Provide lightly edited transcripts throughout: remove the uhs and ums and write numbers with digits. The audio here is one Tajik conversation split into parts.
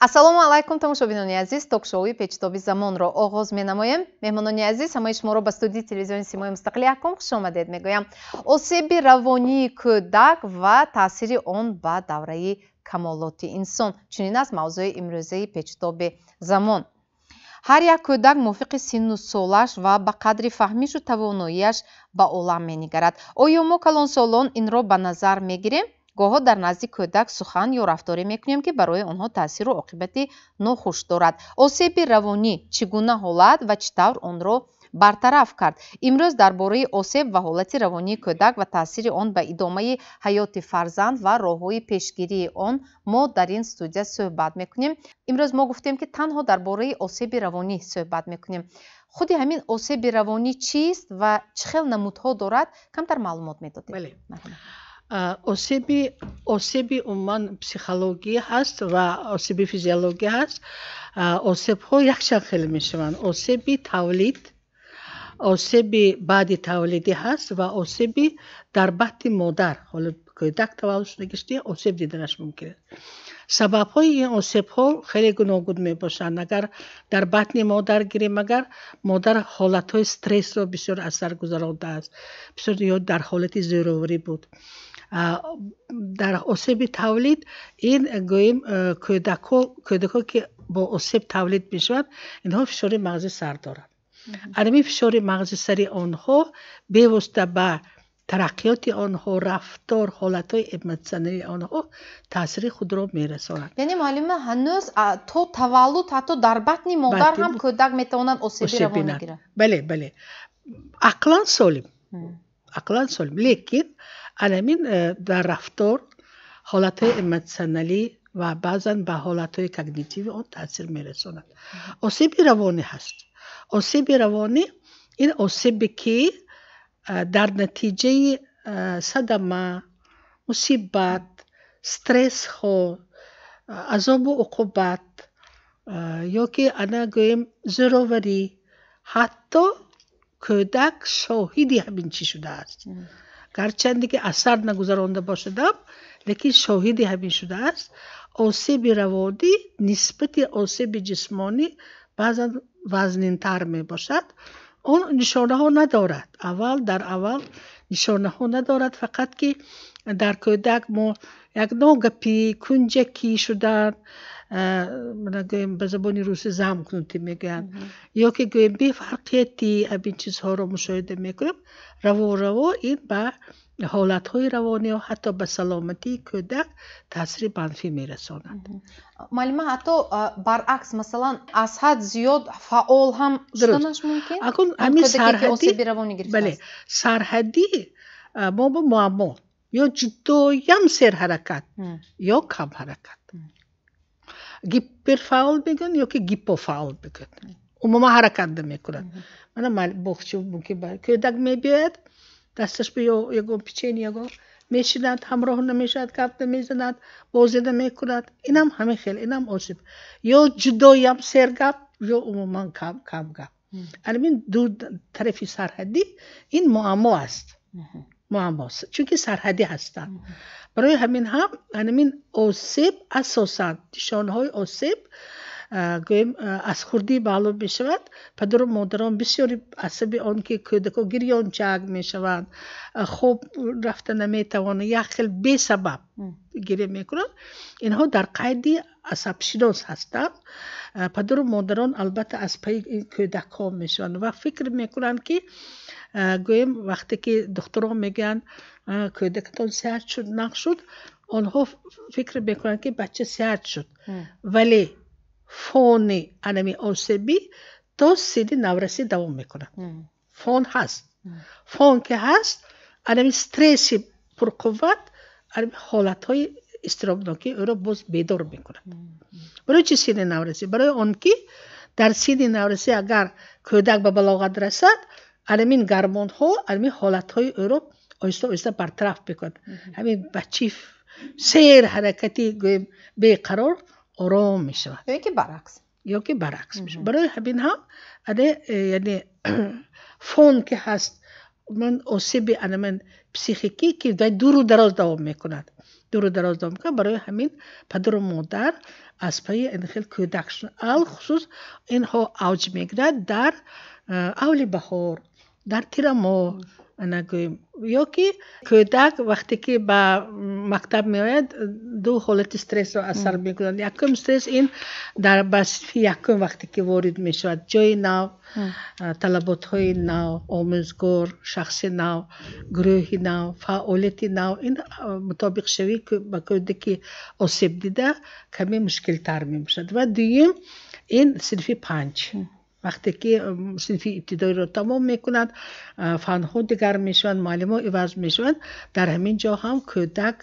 Ассалому алайкум, тамошобинони азиз. Ток-шоуи «Печтоби замонро» оғоз менамоем. Меҳмонони азиз, ҳамаи шуморо ба студияи телевизиони «Симои мустақили якум» хушомадед мегӯям. Осеби равонии кӯдак ва таъсири он ба давраи камолоти инсон — чунин аст мавзӯи имрӯзаи «Печтоби замон». Ҳар як кӯдак мувофиқи синну солаш ва ба қадри фаҳмишу тавоноияш ба олам менигарад. Оё мо, калонсолон, инро ба назар мегирем? Гоҳо дар назди кӯдак сухан ё рафторе мекунем, ки барои онҳо таъсиру оқибати нохуш дорад. Осеби равонӣ чӣ гуна ҳолат ва чӣ тавр онро бартараф кард? Имрӯз дар бораи осеб ва ҳолати равонии кӯдак ва таъсири он ба идомаи ҳаёти фарзанд ва роҳҳои пешгирии он мо дар ин студия суҳбат мекунем. Имрӯз мо гуфтем, ки танҳо дар бораи осеби равонӣ суҳбат мекунем. Худи ҳамин осеби равонӣ чист ва чӣ хел намудҳо дорад, камтар маълумот медодед. Осеби умуман психологӣ ҳаст ва осеби физиологӣ ҳаст. Осебҳо якчанд хел мешаванд: осеби тавлид, осеби баъди тавлидӣ ҳаст ва осеби дар батни модар, ҳоло кӯдак таваллуд шудагишти, осеб диданаш мумкин аст. Сабабҳои ин осебҳо хеле гуногун мебошанд. Агар дар батни модар гирем, агар модар ҳолатҳои стрессро бисёр аз сар гузарондааст, бисёр ё дар ҳолати зӯроварӣ буд. Дар осеби тавлид ин гӯем, кӯдакҳо, ки бо осеб тавлид мешаванд, инҳо фишори мағзи сар доранд. Анами фишори мағзи сари онҳо бевосита ба тараққиёти онҳо, рафтор, ҳолатҳои эмотсионалии онҳо таъсири худро мерасонад. Яъне, муаллима, ҳанӯз то таваллуд, ҳатто дар батни модар ҳам кӯдак метавонад осеби равонӣ гирад? Бале, ақлан солим, ақлан солим, лекин анамин дар рафтор, ҳолатҳои эмотсионалӣ ва баъзан ба ҳолатҳои когнитивии он таъсир мерасонад. Осеби равонӣ ҳаст. Осеби равонӣ ин осебе, ки дар натиҷаи садама, мусибат, стрессҳо, азобу уқубат ё ки ана гӯем, зӯроварӣ, ҳатто кӯдак шоҳиди ҳамин чӣ шудааст, гарчанде ки асар нагузаронда бошадам, лекин шоҳиди ҳамин шудааст. Осеби равонӣ нисбати осеби ҷисмонӣ баъзан вазнинтар мебошад. Он нишонаҳо надорад аввал, дар аввал нишонаҳо надорад, фақат ки дар кӯдак мо як ногапӣ, кунҷакӣ шудан, гӯем, ба забони русӣ замкнутый мегӯянд, ё ки гӯем, бефарқиятӣ, ҳамин чизҳоро мушоҳида мекунем. Раво раво ин ба ҳолатҳои равонӣ, ҳатто ба саломатии кӯдак таъсири манфӣ мерасонад. Муаллима, ҳатто баръакс, масалан, аз ҳад зиёд фаъол ҳам шуданаш мумкин? Акун ҳамин сарҳадӣ, бале, сарҳадӣ мо ба муаммо: ё ҷудоям серҳаракат, ё камҳаракат, гиперфаъол мегӯянд ё ки гипофаъол мегӯянд, умуман ҳаракат намекунад. Мана боғча мумкин, кӯдак мебиёяд, дасташ ба ё ягон печенье, ягон, мешинад, ҳамроҳ намешавад, гап намезанад, бозӣ намекунад. Инам ҳамин хел, инам осеб: ё ҷудоям сергап, ё умуман кам гап. Анамин ду тарафи сарҳадӣ ин муаммо аст, муаммо, чунки сарҳадӣ ҳастанд. Барои ҳамин ҳам анамин осеб, асосан нишонаҳои осеб, гӯем, аз хурдӣ маълум мешавад. Падару модарон бисёри асаби он ки кӯдакҳо гирёнчак мешаванд, хоб рафта наметавонанд, як хел бесабаб гиря мекунанд, инҳо дар қайди асабшинос ҳастанд. Падару модарон албатта аз пайи ин кӯдакҳо мешаванд ва фикр мекунанд, ки гӯем, вақте ки духтурон мегӯянд, кӯдакатон сиҳат шуд, нағз шуд, онҳо фикр мекунанд, ки бача сиҳат шуд, вале фони анами осебӣ то синни наврасӣ давом мекунад. Фон ҳаст. Фон ки ҳаст, анами стресси пурқувват, анами ҳолатҳои изтиробнокӣ ӯро боз бедор мекунад. Барои чи синни наврасӣ? Барои он ки дар синни наврасӣ, агар кӯдак ба балоғат расад, анамин гормонҳо анамин ҳолатҳои ӯро оҳиста оҳиста бартараф мекунад. Ҳамин бачи сер ҳаракати, гӯем, беқарор ором мешавад. Ё ки баръакс. Ё ки баръакс мешавад. Барои ҳамин ҳам яъне фон ки ҳаст, ман осеби анамин психикӣ, ки дуру дароз давом мекунад. Дуру дароз давом мекунад. Барои ҳамин падару модар аз пайи ин хел кӯдак, алхусус инҳо авҷ мегирад дар аввали баҳор, дар тирамоҳ, нагӯем, ё ки кӯдак вақте ки ба мактаб меояд, ду ҳолати стрессро аз сар мекунад. Якум стресс ин дар ба синфи якум вақте ки ворид мешавад, ҷои нав, талаботҳои нав, омӯзгор, шахси нав, гурӯҳи нав, фаъолияти нав, ин мутобиқшавӣ ба кӯдаки осебдида каме мушкилтар мебошад. Ва дуюм ин синфи панҷ, вақте ки синфи ибтидоиро тамом мекунад, фанҳо дигар мешаванд, муаллимҳо иваз мешаванд. Дар ҳамин ҷо ҳам кӯдак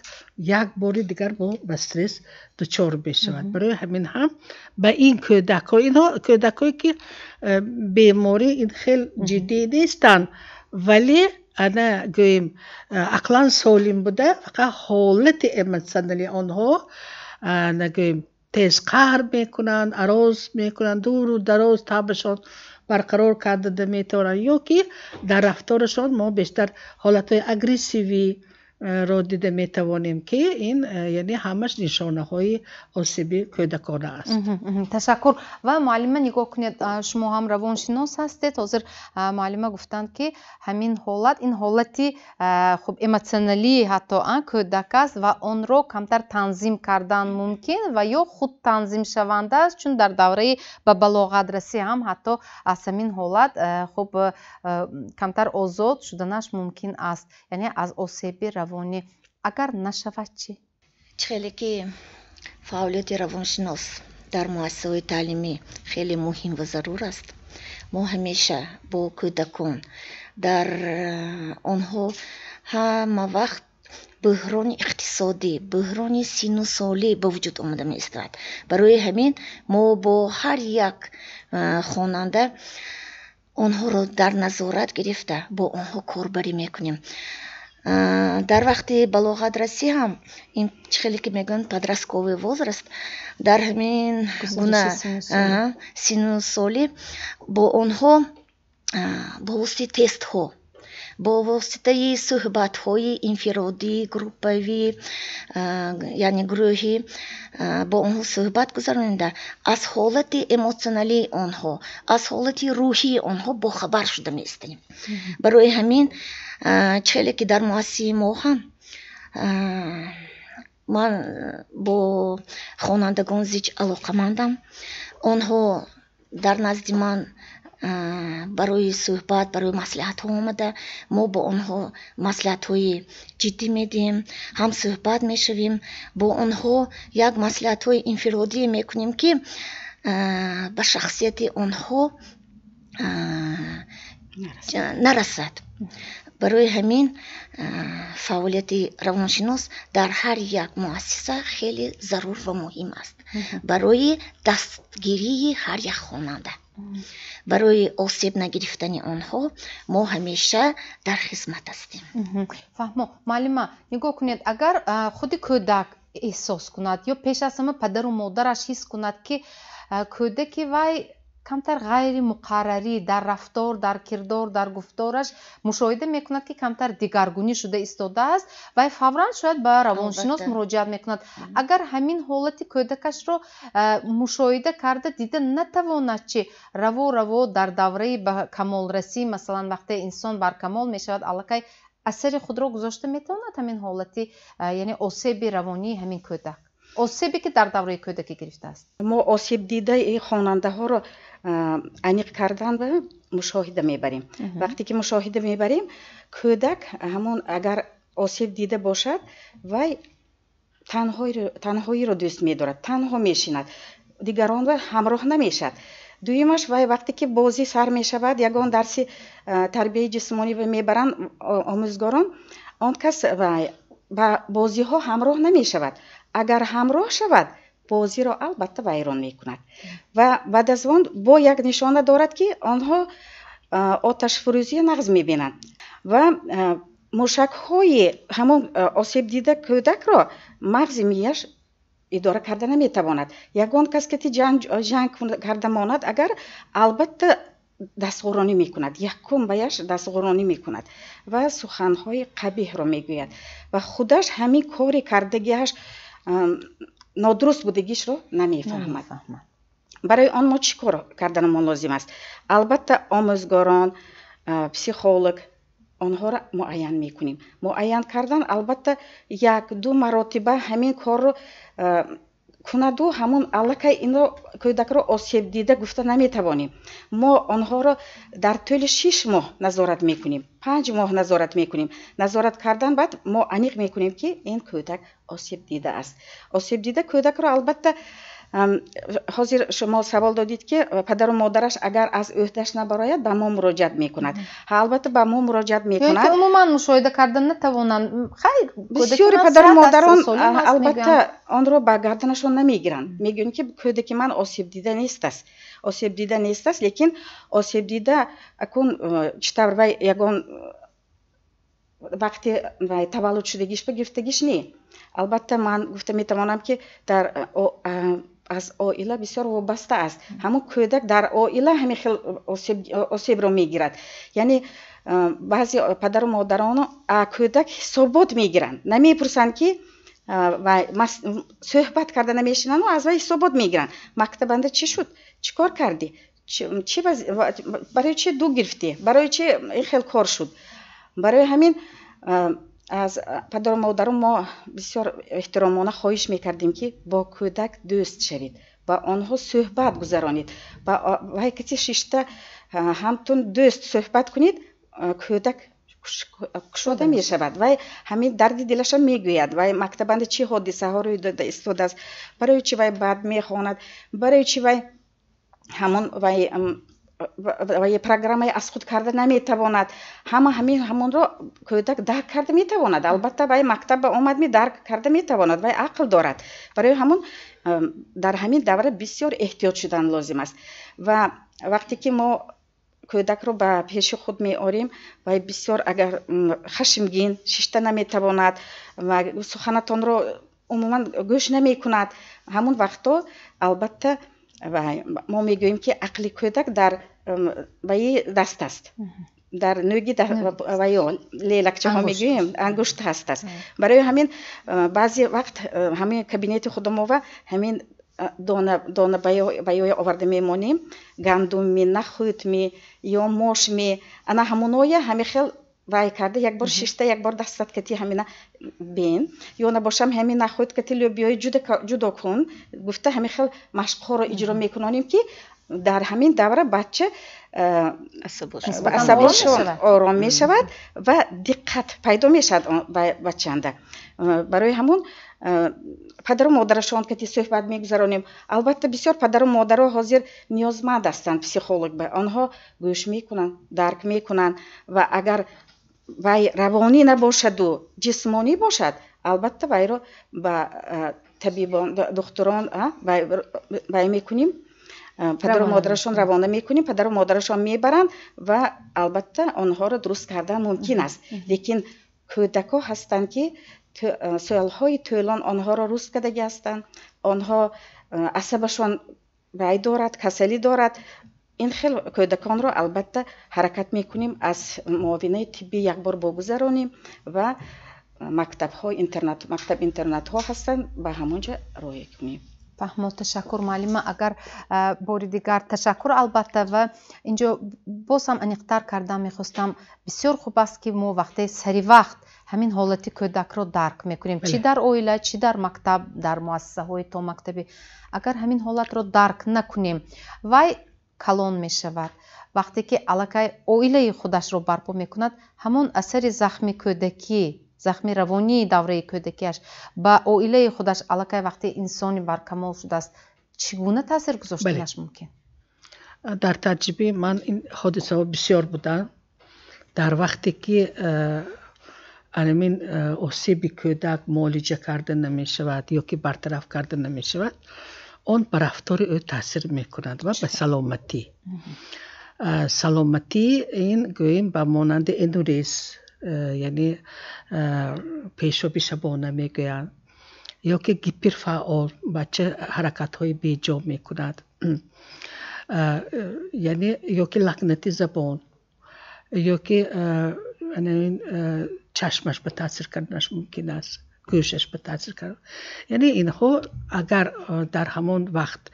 як бори дигар ба стресс дучор мешавад. Барои ҳамин ҳам ба ин кӯдакҳо, инҳо кӯдакҳое ки беморӣ ин хел ҷиддӣ нестанд, вале ана гӯем, ақлан солим буда, фақат ҳолати эмотсионалии онҳо, нагӯем, тез қаҳр мекунанд, ароз мекунанд, дуру дароз табашон барқарор карда метавонанд, ё ки дар рафторашон мо бештар ҳолатҳои агрессивӣ ро дида метавонем, ки ин яъне ҳамаш нишонаҳои осеби кӯдакона аст. Ташаккур. Ва муаллима, нигоҳ кунед, шумо ҳам равоншинос ҳастед. Ҳозир муаллима гуфтанд, ки ҳамин ҳолат, ин ҳолати хуб эмотсионалии ҳатто кӯдак аст ва онро камтар танзим кардан мумкин ва ё худ танзимшаванда аст, чун дар давраи ба балоғатрасӣ ҳам ҳатто аз ҳамин ҳолат хуб камтар озод шуданаш мумкин аст, яъне аз осеби равонӣ. Агар нашавад чӣ? Чӣ хеле ки фаъолияти равоншинос дар муассисаҳои таълимӣ хеле муҳим ва зарур аст, мо ҳамеша бо кӯдакон дар онҳо ҳама вақт бӯҳрони иқтисодӣ, бӯҳрони синну солӣ ба вуҷуд омада меистад. Барои ҳамин мо бо ҳар як хонанда онҳоро дар назорат гирифта, бо онҳо корбарӣ мекунем. Дар вақти балоғатрасӣ ҳам ин чӣ хеле ки мегӯянд, подростковый возраст, дар ҳамин гуна синну солӣ бо онҳо бо воситаи тестҳо, бо воситаи суҳбатҳои инфиродӣ, группавӣ, яъне гурӯҳӣ, бо онҳо суҳбат гузаронида, аз ҳолати эмотсионалии онҳо, аз ҳолати рӯҳии онҳо бохабар шуда меистем. Барои ҳамин чӣ хеле ки дар муассисаи мо ҳам ман бо хонандагон зич алоқамандам. Онҳо дар назди ман барои суҳбат, барои маслиҳатҳо омада, мо бо онҳо маслиҳатҳои ҷиддӣ медиҳем, ҳам суҳбат мешавем бо онҳо, як маслиҳатҳои инфиродӣ мекунем, ки ба шахсияти онҳо нарасад. Барои ҳамин фаъолияти равоншинос дар ҳар як муассиса хеле зарур ва муҳим аст барои дастгирии ҳар як хонанда, барои осеб нагирифтани онҳо мо ҳамеша дар хизмат ҳастем. Фаҳмо. Муаллима, нигоҳ кунед, агар худи кӯдак эҳсос кунад ё пеш аз ҳама падару модараш ҳис кунад, ки кӯдаки вай камтар ғайримуқаррарӣ дар рафтор, дар кирдор, дар гуфтораш мушоҳида мекунад, ки камтар дигаргунӣ шуда истодааст, вай фавран шояд ба равоншинос муроҷиат мекунад. Агар ҳамин ҳолати кӯдакашро мушоҳида карда дида натавонад, чи раво раво дар давраи ба камолрасӣ, масалан, вақте инсон баркамол мешавад, аллакай асари худро гузошта метавонад ҳамин ҳолати, яъне осеби равонии ҳамин кӯдак, осебе ки дар давраи кӯдакӣ гирифтааст? Мо осебдидаи хонандаҳоро аниқ кардан ба мушоҳида мебарем. Вақте ки мушоҳида мебарем, кӯдак ҳамон агар осеб дида бошад, вай танҳоиро дӯст медорад, танҳо мешинад, дигаронро ҳамроҳ намешавад. Дуюмаш, вай вақте ки бозӣ сар мешавад, ягон дарси тарбияи ҷисмонӣ мебаранд омӯзгорон, он кас вай ба бозиҳо ҳамроҳ намешавад. Агар ҳамроҳ шавад, бозиро албатта вайрон мекунад. Ва баъд аз он бо як нишона дорад, ки онҳо оташфурӯзия нағз мебинанд ва мушакҳои ҳамон осебдида кӯдакро мағзи мияш идора карда наметавонад. Ягон кас ки ҷанг карда монад, агар албатта Дастғуронӣ мекунад, якум баяш дастғуронӣ мекунад ва суханҳои қабиҳро мегӯяд ва худаш ҳамин кори кардагиаш нодуруст будагишро намефаҳмад. Барои он мо чӣ кор карданамон лозим аст? Албатта, омӯзгорон, психолог онҳоро муайян мекунем. Муайян кардан, албатта, як ду маротиба ҳамин корро кунаду, ҳамун аллакай инро кӯдакро осебдида гуфта наметавонем. Мо онҳоро дар тӯли 6 моҳ назорат мекунем, 5 моҳ назорат мекунем. Назорат кардан баъд мо аниқ мекунем, ки ин кӯдак осебдида аст. Осебдида кӯдакро, албатта, ҳозир шумо савол додед, ки падару модараш агар аз ӯҳдаш набарояд, ба мо муроҷиат мекунад. Албатта, ба мо муроҷиат мекунад. Умуман мушоҳида карда натавонанд. Бисёри падару модарон, албатта, онро ба гарданашон намегиранд, мегӯянд, ки кӯдаки ман осебдида нестаст, осебдида нестаст. Лекин осебдида акун чӣ тавр, вай ягон вақти таваллуд шудагиш ба гирифтагиш не. Албатта, ман гуфта метавонам, ки дар аз оила бисёр вобаста аст. Ҳамон кӯдак дар оила ҳамин хел осебро мегирад. Яъне баъзе падару модарон кӯдак ҳисобот мегиранд, намепурсанд, ки суҳбат карда намешинанду аз вай ҳисобот мегиранд: мактабанда чӣ шуд, чӣ кор кардӣ, барои чӣ ду гирифтӣ, барои чӣ ин хел кор шуд? Барои ҳамин аз падару модарон мо бисёр эҳтиромона хоҳиш мекардем, ки бо кӯдак дӯст шавед, ба онҳо суҳбат гузаронед, ба вай касе шишта ҳамтун дӯст суҳбат кунед, кӯдак кушода мешавад, вай ҳамин дарди дилаша мегӯяд, вай мактабанда чӣ ҳодисаҳо рӯй дода истодааст, барои чӣ вай бад мехонад, барои чӣ вай ҳамон вай программаи аз худ карда наметавонад. Ҳама ҳамин ҳамонро кӯдак дарк карда метавонад. Албатта, вай мактаб ба омадми, дарк карда метавонад, вай ақл дорад. Барои ҳамон дар ҳамин давра бисёр эҳтиёт шудан лозим аст. Ва вақте ки мо кӯдакро ба пеши худ меорем, вай бисёр агар хашмгин, шишта наметавонад ва суханатонро умуман гӯш намекунад, ҳамон вақтҳо, албатта, мо мегӯем, ки ақли кӯдак дар ваи даст аст, дар нӯги ваё лелакчаҳо мегӯем, ангушт ҳаст аст. Барои ҳамин баъзе вақт ҳамин кабинети худамова ҳамин дона дона баёя оварда мемонем: гандумми, нахӯдми ё мошми. Ана ҳамоноя ҳамин хел вай карда, як бор шишта, як бор дастат кати ҳамина бин, ё набошам ҳамин нахӯд кати лӯбиёи ҷудо кун гуфта, ҳамин хел машқҳоро иҷро мекунонем, ки дар ҳамин давра бача асабошон ором мешавад ва диққат пайдо мешавад бачанда. Барои ҳамон падару модарашон кати суҳбат мегузаронем. Албатта, бисёр падару модаро ҳозир ниёзманд ҳастанд психолог ба. Онҳо гӯш мекунанд, дарк мекунанд ва агар вай равонӣ набошаду ҷисмонӣ бошад, албатта, вайро ба табибон, духтурон вай мекунем, падару модарашон равона мекунем, падару модарашон мебаранд ва албатта, онҳоро дуруст кардан мумкин аст. Лекин кӯдакҳо ҳастанд, ки солҳои тӯлон онҳоро руст кардагӣ ҳастанд, онҳо асабашон вай дорад, касалӣ дорад. Ин хел кӯдаконро, албатта, ҳаракат мекунем, аз муовинаи тиббӣ якбор богузаронем ва мактабҳо, интернат, мактаб интернатҳо ҳастанд, ба ҳамон ҷо роҳӣ кунем. Фаҳмо, ташаккур, муаллима. Агар бори дигар ташаккур, албатта. Ва инҷо боз ҳам аниқтар кардан мехостам. Бисёр хуб аст, ки мо вақте сари вақт ҳамин ҳолати кӯдакро дарк мекунем, чӣ дар оила, чӣ дар мактаб, дар муассисаҳои томактабӣ. Агар ҳамин ҳолатро дарк накунем, вай калон мешавад, вақте ки аллакай оилаи худашро барпо мекунад, ҳамон асари захми кӯдакӣ, захми равонии давраи кӯдакиаш ба оилаи худаш, аллакай вақте инсони баркамол шудааст, чӣ гуна таъсир гузоштанаш мумкин? Дар таҷрибаи ман ин ҳодисаҳо бисёр буданд. Дар вақте ки анамин осеби кӯдак муолиҷа карда намешавад ё ки бартараф карда намешавад, он ба рафтори ӯ таъсир мекунад ва ба саломатӣ. Саломатӣ ин гӯем ба монанди энурез, яъне пешоби шабона мегӯянд, ё ки гиперфаъол бача, ҳаракатҳои беҷо мекунад. Яъне ё ки лакнати забон, ё ки чашмаш ба таъсир карданаш мумкин аст, гӯшаш ба таъсир кардан. Яъне инҳо агар дар ҳамон вақт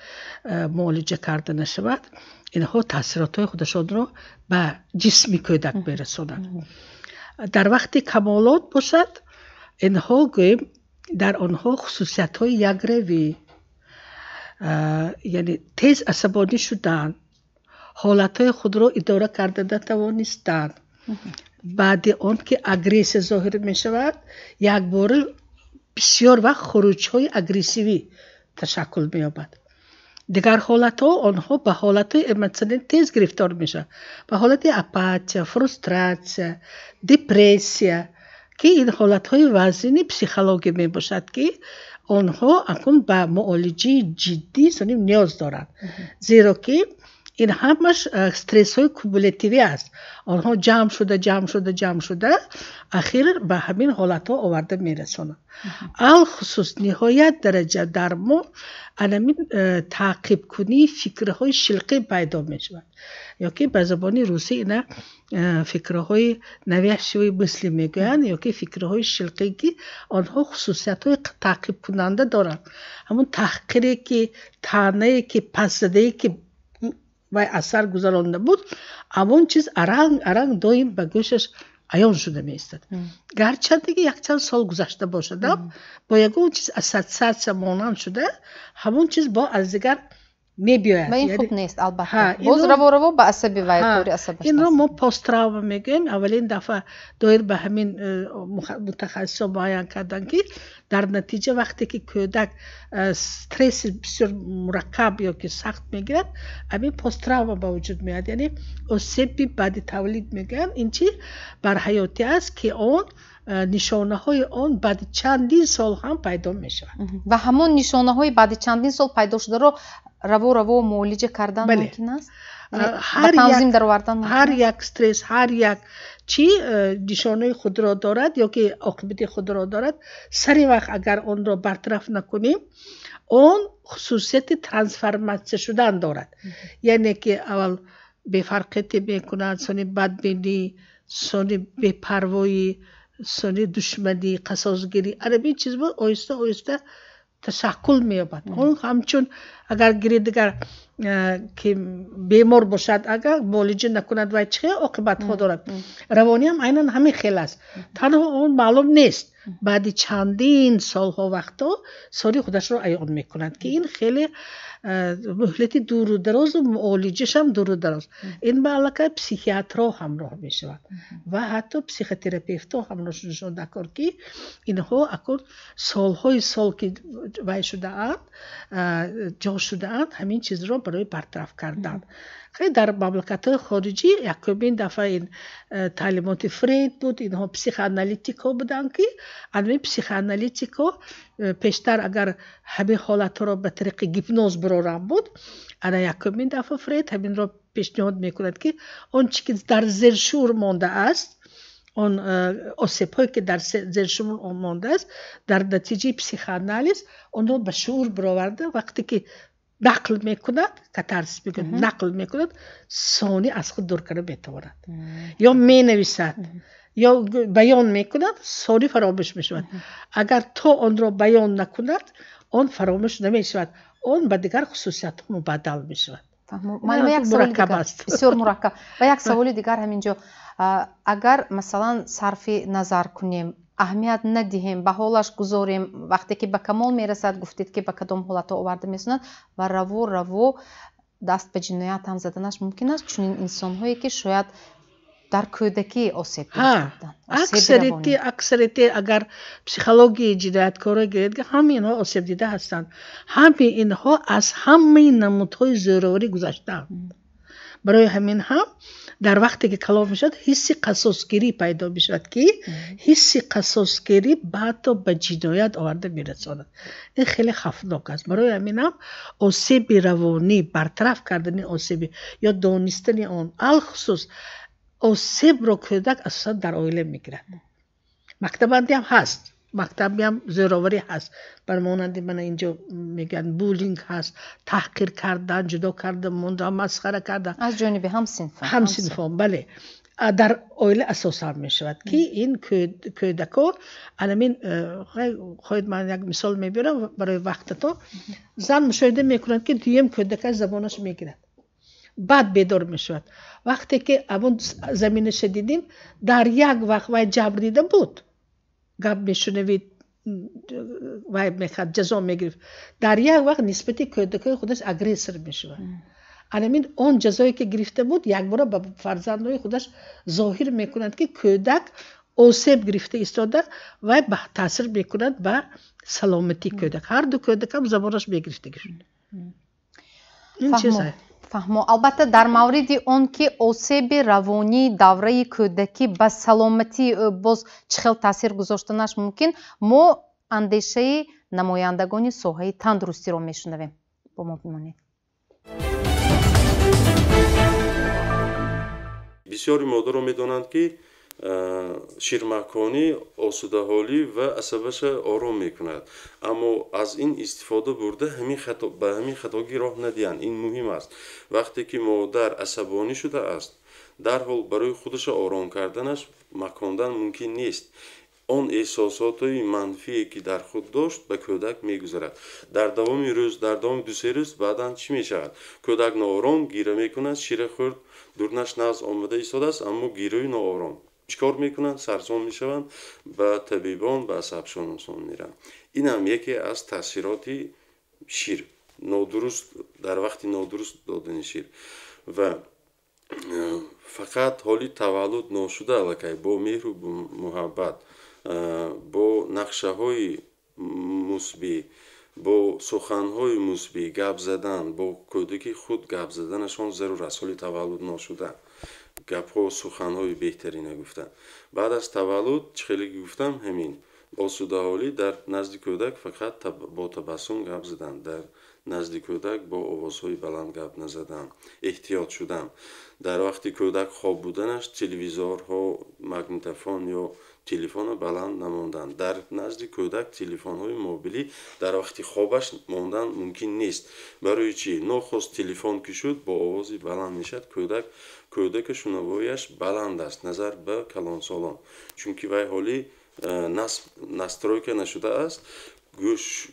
муолиҷа карда нашавад, инҳо таъсиротҳои худашонро ба ҷисми кӯдак мерасонанд. Дар вақти камолот бошад, инҳо гӯем дар онҳо хусусиятҳои якравӣ, яъне тез асабонӣ шудан, ҳолатҳои худро идора карда натавонистан, баъди он ки агрессия зоҳир мешавад, якбора бисёр вақт хуруҷҳои агрессивӣ ташаккул меёбад. Дигар ҳолатҳо онҳо ба ҳолатҳои эмотсионалӣ тез гирифтор мешаванд, ба ҳолати апатия, фрустрация, депрессия, ки ин ҳолатҳои вазини психологӣ мебошад, ки онҳо акнун ба муолиҷаи ҷиддӣ соним ниёз доранд, зеро ки ин ҳамаш стрессҳои кумулятивӣ аст. Онҳо ҷамъ шуда, ҷамъ шуда, ҷамъ шуда, ахир ба ҳамин ҳолатҳо оварда мерасонанд. Алхусус ниҳоят дараҷа дар мо анамин таъқибкунии фикрҳои шилқӣ пайдо мешавад, ё ки ба забони русӣ ина фикрҳои навязчивые мысли мегӯянд, ё ки фикрҳои шилқӣ, ки онҳо хусусиятҳои таъқибкунанда доранд. Ҳамон таҳқире ки, таънае ки, пасзадае ки вай асар гузаронда буд, ҳамон чиз аранг аранг доим ба гӯшаш аён шуда меистад. Гарчанде ки якчанд сол гузашта бошадам, бо ягон чиз ассотсиатсия монанд шуда, ҳамон чиз бо аз дигар мебиёяд. Ва ин хуб нест, албатта. Боз раво раво ба асаби вай, кори асабаш. Инро мо посттравма мегӯем. Аввалин дафъа доир ба ҳамин мутахассисон муайян карданд, ки дар натиҷа вақте ки кӯдак стресси бисёр мураккаб ё ки сахт мегирад, ҳамин посттравма ба вуҷуд меояд, яъне осеби баъди тавлид мегӯянд. Ин чи барҳаётӣ аст, ки он нишонаҳои он баъди чандин сол ҳам пайдо мешавад. Ва ҳамон нишонаҳои баъди чандин сол пайдо шударо раво раво муолиҷа кардан мумкин аст? Танзим даровардан? Ҳар як стресс, ҳар як чи нишонаи худро дорад ё ки оқибати худро дорад. Сари вақт агар онро бартараф накунем, он хусусияти трансформатсия шудан дорад. Яъне ки аввал бефарқиятӣ мекунад, сони бадбинӣ, сони бепарвоӣ, сони душманӣ, қасосгирӣ. Ана ин чиз оҳиста оҳиста ташаккул меёбад. Он ҳамчун агар гири дигар ки бемор бошад, агар муолиҷа накунад, вай чӣ оқибатҳо дорад. Равонӣ ҳам айнан ҳамин хел аст. Танҳо он маълум нест, баъди чандин солҳо вақтҳо соли худашро аён мекунад, ки ин хеле муҳлати дуру дарозу муолиҷашам дуру дароз. Ин ба аллакай психиатрҳо ҳамроҳ мешавад ва ҳатто психотерапевтҳо ҳамроҳ шудашон даркор, ки инҳо акун солҳои сол ки вай шудаанд, ҷо шудаанд ҳамин чизро барои бартараф кардан. Хеле дар мамлакатҳои хориҷӣ якумин дафъа ин таълимоти Фрейд буд. Инҳо психоаналитикҳо буданд, ки ҳамин психоаналитикҳо пештар агар ҳамин ҳолатҳоро ба тариқи гипноз бирорам буд, ана якумин дафъа Фрейд ҳаминро пешниҳод мекунад, ки он чи ки дар зершуур мондааст, он осебҳое ки дар зершуур мондааст, дар натиҷаи психоанализ онро ба шуур бироварда, вақте ки нақл мекунад, катарсис мекунад, нақл мекунад, сони аз худ дур карда метавонад, ё менависад, ё баён мекунад, сони фаромӯш мешавад. Агар то онро баён накунад, он фаромӯш намешавад, он ба дигар хусусиятҳо мубаддал мешавад. Бисёр мураккаб. Ва як саволи дигар ҳамин ҷо: агар масалан сарфи назар кунем, аҳамият надиҳем, ба ҳолаш гузорем, вақте ки ба камол мерасад, гуфтед ки ба кадом ҳолатҳо оварда месонад ва раво раво даст ба ҷиноят ҳам заданаш мумкин аст, чунин инсонҳое ки шояд дар кӯдакӣ осеб гирифта? Аксарияти агар психологияи ҷинояткорро гиред, ҳамаи инҳо осебдида ҳастанд, ҳамаи инҳо аз ҳамаи намудҳои зӯроварӣ гузаштаанд. Барои ҳамин ҳам дар вақте ки калон мешавад, ҳисси қасосгирӣ пайдо мешавад, ки ҳисси қасосгирӣ ҳатто ба ҷиноят оварда мерасонад. Ин хеле хавфнок аст. Барои ҳамин ҳам осеби равонӣ, бартараф кардани осеби ё донистани он, алхусус осебро кӯдак асосан дар оила мегирад. Мактабандӣ ҳам ҳаст. Мактабиам зӯроварӣ ҳаст, бар монанди мана инҷо мегӯянд буллинг ҳаст, таҳқир кардан, ҷудо кардан, мондан, масхара кардан аз ҷониби ҳамсинфон. Ҳамсинфон, бале. Дар оила асосан мешавад, ки ин кӯдако анамин хоҳед, ман як мисол мебиёрам барои вақтато. Зан мушоҳида мекунад, ки дуюм кӯдакаш забонаш мегирад, баъд бедор мешавад. Вақте ки амон заминаша дидим, дар як вақт вай ҷабр дида буд, гап мешунавид, вай мехад, ҷазо мегирифт, дар як вақт нисбати кӯдакои худаш агрессор мешавад. Анамин он ҷазое ки гирифта буд, якбора ба фарзандои худаш зоҳир мекунад, ки кӯдак осеб гирифта истода, вай таъсир мекунад ба саломатии кӯдак. Ҳар ду кӯдакам забонаш мегирифтагӣ шуд. Ин чиз. Фаҳмо. Албатта, дар мавриди он ки осеби равонии давраи кӯдакӣ ба саломатии ӯ боз чӣ хел таъсир гузоштанаш мумкин, мо андешаи намояндагони соҳаи тандурустиро мешунавем. Бо мо бимонед. Бисёри модаро медонанд, ки ширмаконӣ осудаҳолӣ ва асабаша ором мекунад, аммо аз ин истифода бурда ба ҳамин хатогӣ роҳ надиҳанд. Ин муҳим аст. Вақте ки модар асабонӣ шудааст, дарҳол барои худаша ором карданаш макондан мумкин нест. Он эҳсосотҳои манфие, ки дар худ дошт, ба кӯдак мегузарад. Дар давоми рӯз, дар давоми дусе рӯз баъдан чӣ мешавад? Кӯдак ноором гира мекунад, шира хӯрд, дурнаш нағз омода истодааст, аммо гирӯи ноором. Чӣ кор мекунанд? Сарсон мешаванд, ба табибон, ба асабшиносон мераванд. Ин ҳам яке аз таъсироти шир, нодуруст, дар вақти нодуруст додани шир. Ва фақат ҳоли таваллуд ношуда аллакай бо меҳру муҳаббат, бо нақшаҳои мусбӣ, бо суханҳои мусбӣ гап задан, бо кӯдаки худ гап заданашон зарур аст. Ҳоли таваллуд ношуда гапҳо, суханҳои беҳтарина гуфтан. Баъд аз таваллуд, чӣ хеле ки гуфтам, ҳамин осудаҳолӣ дар назди кӯдак фақат бо табассум гап задан, дар назди кӯдак бо овозҳои баланд гап назадан, эҳтиёт шудан. Дар вақти кӯдак хоб буданаш телевизорҳо, магнитофон ё телефонро баланд намондан. Дар назди кӯдак телефонҳои мобилӣ дар вақти хобаш мондан мумкин нест. Барои чӣ? Нохост телефон ки шуд, бо овози баланд мешавад, кӯдака шунавояш баланд аст назар ба калонсолон, чунки вай ҳоли настройка нашудааст,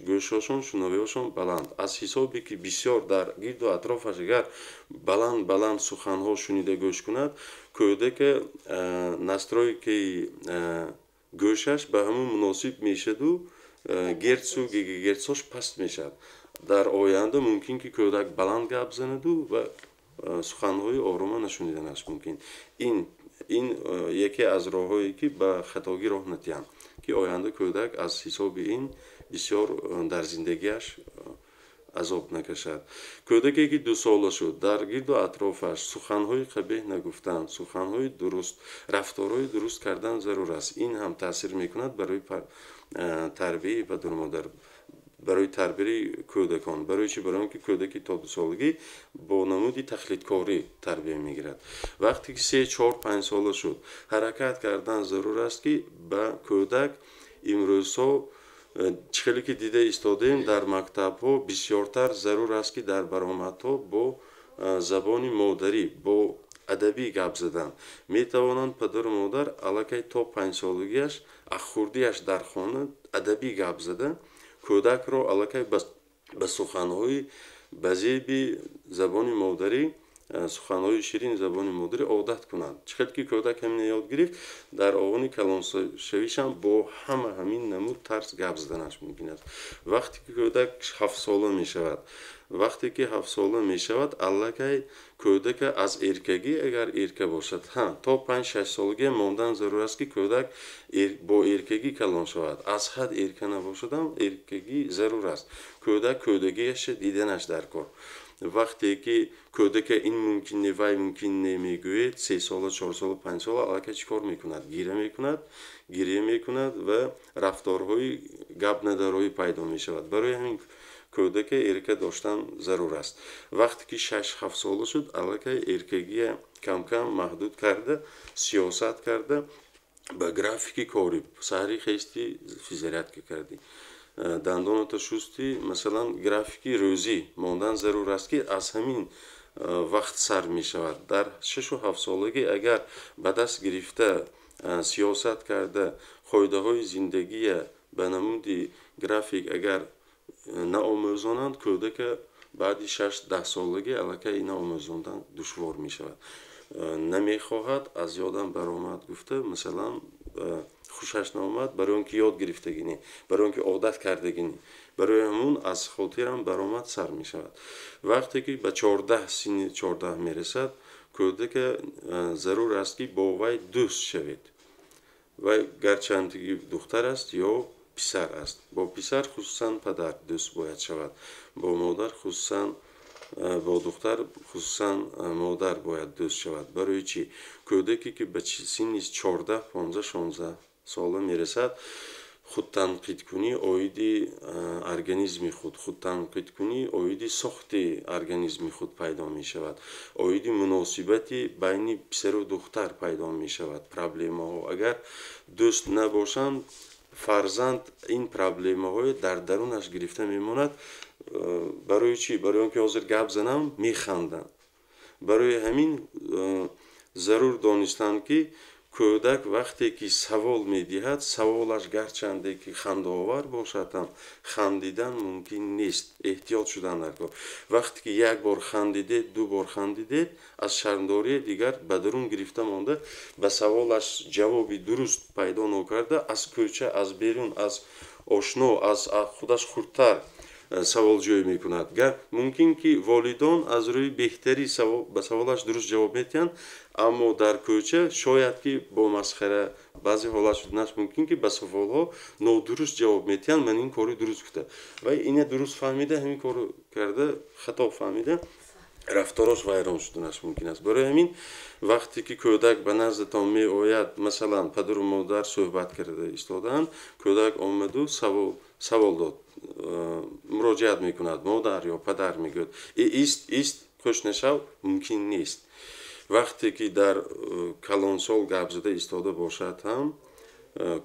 гӯшҳошон, шунавоиҳошон баланд. Аз ҳисобе ки бисёр дар гирду атрофаш агар баланд баланд суханҳо шунида гӯш кунад, кӯдака настройкаи гӯшаш ба ҳамун муносиб мешаду гертсу гигагертсош паст мешавад. Дар оянда мумкин ки кӯдак баланд гап занаду ва суханҳои орома нашуниданаш мумкин. Ин яке аз роҳҳое, ки ба хатогӣ роҳ надиҳанд, ки оянда кӯдак аз ҳисоби ин бисёр дар зиндагиаш азоб накашад. Кӯдаке ки дусола шуд, дар гирду атрофаш суханҳои қабеҳ нагуфтан, суханҳои дуруст, рафторҳои дуруст кардан зарур аст. Ин ҳам таъсир мекунад барои тарбияи падару модар, барои тарбияи кӯдакон. Барои чӣ? Барои он ки кӯдаки то дусолагӣ бо намуди тақлидкорӣ тарбия мегирад. Вақте ки се, чор, панҷ сола шуд, ҳаракат кардан зарур аст, ки ба кӯдак имрӯзҳо чӣ хеле ки дида истодаем, дар мактабҳо бисёртар зарур аст, ки дар баромадҳо бо забони модарӣ, бо адабӣ гап задан метавонанд. Падару модар аллакай то панҷсолагиаш аз хурдиаш дар хона адабӣ гап зада, кӯдакро аллакай ба суханҳои ба зеби забони модарӣ, суханҳои ширини забони модарӣ одат кунанд. Чӣ хел ки кӯдак ҳамина ёд гирифт, дар овони калоншавишам бо ҳама ҳамин намуд тарз гап заданаш мумкин аст. Вақте ки кӯдак ҳафтсола мешавад, вақте ки ҳафтсола мешавад, аллакай кӯдака аз эркагӣ, агар эрка бошад, ҳа, то 5-6 солагӣ мондан зарур аст, ки кӯдак бо эркагӣ калон шавад. Аз ҳад эрка набошадам, эркагӣ зарур аст. Кӯдак кӯдагиаша диданаш дар кор. Вақте ки кӯдака ин мумкин не, вай мумкин не мегӯед, 3 сола, 4 сола, 5 сола аллакай чӣ кор мекунад? Гира мекунад, гиря мекунад ва рафторҳои гап надароӣ пайдо мешавад. Барои ҳамин кӯдака эрка доштан зарур аст. Вақте ки 6-7 сола шуд, аллакай эркагия камкам маҳдуд карда, сиёсат карда. Ба графики корӣ саҳари хести, физзарядка кардӣ, дандоната шустӣ, масалан, графики рӯзӣ мондан зарур аст, ки аз ҳамин вақт сар мешавад. Дар 6-7 солагӣ агар ба даст гирифта, сиёсат карда, қоидаҳои зиндагия ба намуди график агар наомӯзонанд, кӯдака баъди 6-10 солагӣ аллакай ина омӯзондан душвор мешавад. Намехоҳад, аз ёдам баромад гуфта, масалан, хушаш наомад, барои он ки ёд гирифтагӣ не, барои он ки одат кардагӣ не, барои ҳамун аз хотирам баромад сар мешавад. Вақте ки ба 14, синни 14 мерасад кӯдака, зарур аст, ки бо вай дӯст шавед. Вай гарчанд ки духтар аст ё писар аст, бо писар хусусан падар дӯст бояд шавад, бо модар хусусан, бо духтар хусусан модар бояд дӯст шавад. Барои чӣ? Кӯдаке ки ба синни 14, 15, 16 сола мерасад, худтанқидкунӣ оиди организми худ, худтанқидкунӣ оиди сохти организми худ пайдо мешавад, оиди муносибати байни писару духтар пайдо мешавад проблемаҳо. Агар дӯст набошанд, фарзанд ин проблемаҳое дар дарунаш гирифта мемонад. Барои чӣ? Барои он ки ҳозир гап занам, механданд. Барои ҳамин зарур донистанд, ки кӯдак вақте ки савол медиҳад, саволаш гарчанде ки хандаовар бошад ҳам, хандидан мумкин нест, эҳтиёт шудан даркор. Вақте ки як бор хандидед, ду бор хандидед, аз шармдории дигар ба дарун гирифта монда, ба саволаш ҷавоби дуруст пайдо нокарда, аз кӯча, аз берун, аз ошно, аз худаш хурдтар саволҷӯӣ мекунад. Мумкин ки волидон аз рӯи беҳтарӣ ба саволаш дуруст ҷавоб медиҳанд, аммо дар кӯча шояд ки бо масхара, баъзе ҳолат шуданаш мумкин, ки ба саволҳо нодуруст ҷавоб медиҳанд. Ман ин кори дуруст гуфта, ва ина дуруст фаҳмида, ҳамин корро карда, хато фаҳмида, рафторош вайрон шуданаш мумкин аст. Барои ҳамин вақте ки кӯдак ба наздатон меояд, масалан, падару модар суҳбат карда истодаанд, кӯдак омаду савол дод, муроҷиат мекунад, модар ё падар мегӯяд: «Ист, ист, хуш нашав», мумкин нест. Вақте ки дар калонсол гап зада истода бошад ҳам,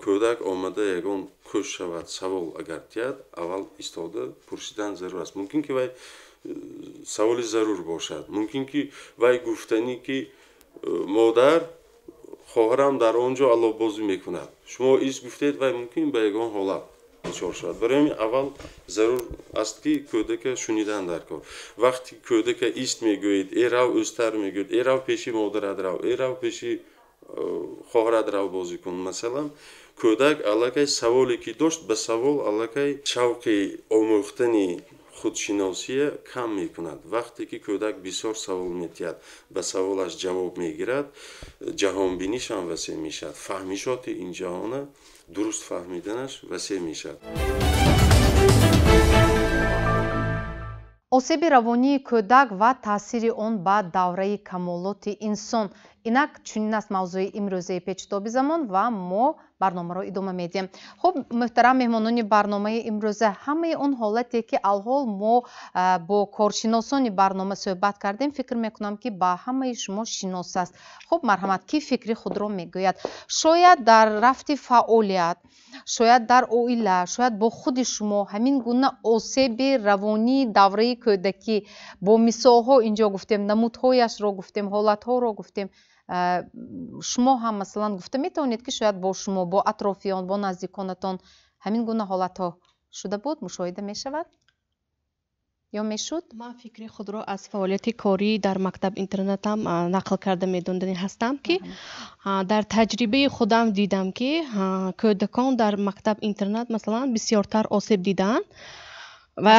кӯдак омада ягон хуш шавад, савол агар диҳад, аввал истода пурсидан зарур аст. Мумкин ки вай саволи зарур бошад, мумкин ки вай гуфтанӣ ки модар, хоҳарам дар он ҷо аллобозӣ мекунад, шумо ист гуфтед, вай мумкин ба ягон ҳолат дучор шавад. Барои ҳамин аввал зарур аст, ки кӯдака шунидан дар кор. Вақте кӯдака ист мегӯед, э рав ӯзтар мегӯед, э рав пеши модарат рав, э рав пеши хоҳарат рав бозӣ кун, масалан, кӯдак аллакай саволе ки дошт, ба савол аллакай шавқи омӯхтани худшиносия кам мекунад. Вақте ки кӯдак бисёр савол медиҳад, ба саволаш ҷавоб мегирад, ҷаҳонбинишам васеъ мешавад, фаҳмишоти ин ҷаҳона дуруст фаҳмиданаш васеъ мешавад. Осеби равонии кӯдак ва таъсири он ба давраи камолоти инсон, инак чунин аст мавзӯи имрӯзаи Печутоби замон ва мо барномаро идома медиҳем. Хуб, муҳтарам меҳмонони барномаи имрӯза, ҳамаи он ҳолате ки алҳол мо бо коршиносони барнома суҳбат кардем, фикр мекунам, ки ба ҳамаи шумо шинос аст. Хуб, марҳамат, кӣ фикри худро мегӯяд? Шояд дар рафти фаъолият, шояд дар оила, шояд бо худи шумо ҳамин гуна осеби равонии давраи кӯдакӣ бо мисолҳо инҷо гуфтем, намудҳояшро гуфтем, ҳолатҳоро гуфтем. Шумо ҳам, масалан, гуфта метавонед, ки шояд бо шумо, бо атрофиён, бо наздиконатон ҳамин гуна ҳолатҳо шуда буд, мушоҳида мешавад ё мешуд? Ман фикри худро аз фаъолияти корӣ дар мактаб интернатам нақл карда медонданӣ ҳастам, ки дар таҷрибаи худам дидам, ки кӯдакон дар мактаб интернат, масалан, бисёртар осеб дидаанд ва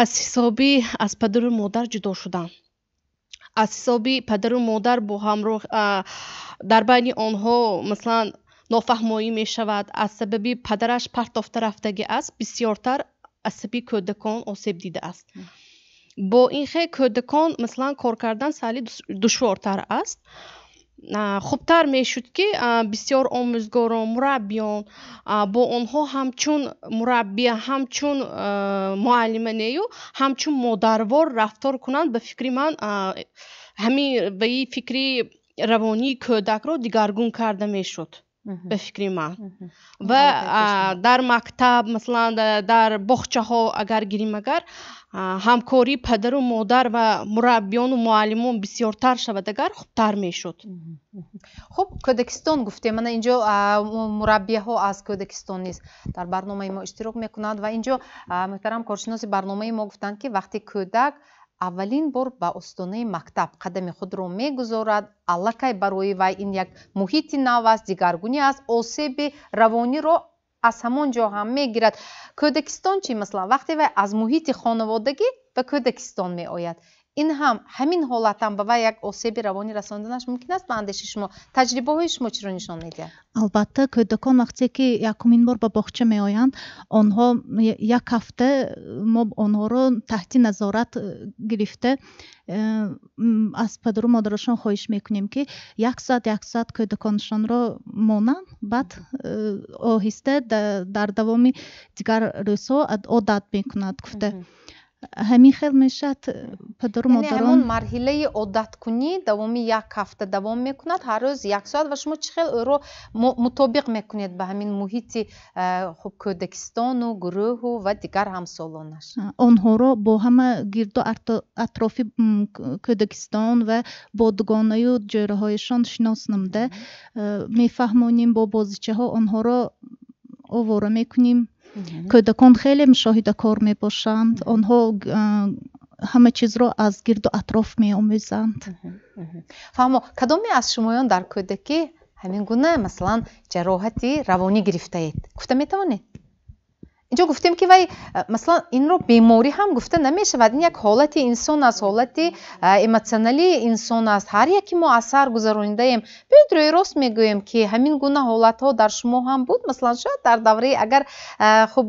аз ҳисоби аз падару модар ҷудо шудан, аз ҳисоби падару модар бо ҳамроҳ дар байни онҳо, масалан, нофаҳмоӣ мешавад, аз сабаби падараш партофта рафтагӣ аст, бисёртар асаби кӯдакон осеб дидааст. Бо ин хел кӯдакон, масалан, кор кардан сали душвортар аст. Хубтар мешуд, ки бисёр омӯзгорон, мураббиён бо онҳо ҳамчун мураббия, ҳамчун муаллима нею, ҳамчун модарвор рафтор кунанд. Ба фикри ман, ҳамин ба и фикри равонии кӯдакро дигаргун карда мешуд, ба фикри ман. Ва дар мактаб, масалан, дар боғчаҳо агар гирим, агар ҳамкории падару модар ва мураббиёну муаллимон бисёртар шавад, агар хубтар мешуд. Хуб, кӯдакистон гуфтем, мана инҷо мураббияҳо аз кӯдакистон низ дар барномаи мо иштирок мекунанд ва инҷо муҳтарам коршиноси барномаи мо гуфтанд, ки вақте кӯдак аввалин бор ба остонаи мактаб қадами худро мегузорад, аллакай барои вай ин як муҳити нав аст, дигаргунӣ аст, осеби равониро аз ҳамон ҷо ҳам мегирад. Кӯдакистон чӣ? Масалан, вақте вай аз муҳити хонаводагӣ ба кӯдакистон меояд, ин ҳам ҳамин ҳолат ҳам ба вай як осеби равонӣ расонданаш мумкин аст. Ба андешаи шумо, таҷрибаҳои шумо чиро нишон медиҳад? Албатта, кӯдакон вақте ки якумин бор ба боғча меоянд, онҳо як ҳафта мо онҳоро таҳти назорат гирифта, аз падару модарашон хоҳиш мекунем, ки як соат, як соат кӯдаконашонро монанд, баъд оҳиста дар давоми дигар рӯзҳо одат мекунад гуфта. Ҳамин хел мешавад, падару модарон. Ҳамон марҳилаи одаткунӣ давоми як ҳафта давом мекунад, ҳар рӯз як соат. Ва шумо чӣ хел ӯро мутобиқ мекунед ба ҳамин муҳити хуб, кӯдакистону гурӯҳу ва дигар ҳамсолонаш? Онҳоро бо ҳама гирду атрофи кӯдакистон ва бо дугонаю ҷӯраҳояшон шинос намуда, мефаҳмонем, бо бозичаҳо онҳоро овора мекунем. Кӯдакон хеле мушоҳидакор мебошанд, онҳо ҳама чизро аз гирду атроф меомӯзанд. Фаҳмо, кадоме аз шумоён дар кӯдакӣ ҳамин гуна, масалан, ҷароҳати равонӣ гирифтаед, гуфта метавонед? Инҷо гуфтем, ки вай, масалан, инро беморӣ ҳам гуфта намешавад, ин як ҳолати инсон аст, ҳолати эмотсионалии инсон аст, ҳар яке мо аз сар гузаронидаем. Биёед, рӯи рост мегӯем, ки ҳамин гуна ҳолатҳо дар шумо ҳам буд. Масалан, шояд дар давраи, агар хуб,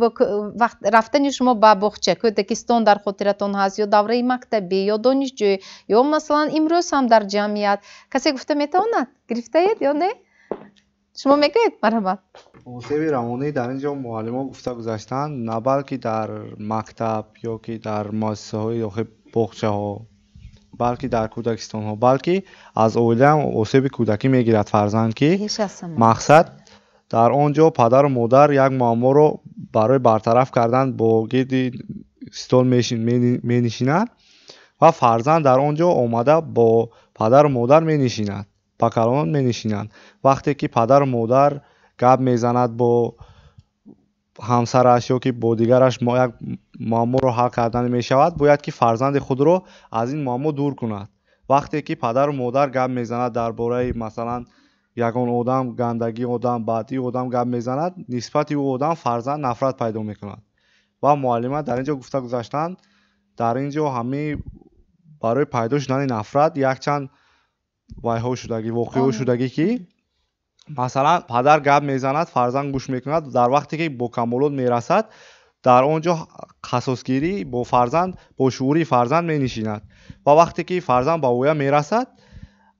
вақт рафтани шумо ба боғча, кӯдакистон дар хотиратон ҳаст, ё давраи мактабӣ, ё донишҷӯӣ, ё масалан, имрӯз ҳам дар ҷамъият касе гуфта метавонад, гирифтаед ё не? Шумо мегӯед, марҳамат. Осеби равонӣ дар ин ҷо муаллимо гуфта гузаштанд, на балки дар мактаб ё ки дар муассисаҳои охи боғчаҳо, балки дар кӯдакистонҳо, балки аз оилаам осеби кӯдакӣ мегирад фарзанд, ки мақсад дар он ҷо падару модар як муамморо барои бартараф кардан бо гирди стол менишинанд ва фарзанд дар он ҷо омада бо падару модар менишинад, ба калонон менишинанд. Вақте ки падару модар гап мезанад бо ҳамсараш ё ки бо дигараш, як муамморо ҳал кардан мешавад, бояд ки фарзанди худро аз ин муаммо дур кунад. Вақте ки падару модар гап мезанад дар бораи, масалан, ягон одам, гандагии одам, бадии одам гап мезанад, нисбати ӯ одам фарзанд нафрат пайдо мекунад. Ва муаллима дар ин ҷо гуфта гузаштанд, дар ин ҷо ҳамин барои пайдо шудани нафрат якчанд вайҳо шудагӣ, воқеаҳо шудагӣ, ки масалан, падар гап мезанад, фарзанд гӯш мекунад, дар вақте ки бо камолот мерасад, дар он ҷо қасосгирӣ бо фарзанд, бо шуъури фарзанд менишинад ва вақте ки фарзанд ба воя мерасад,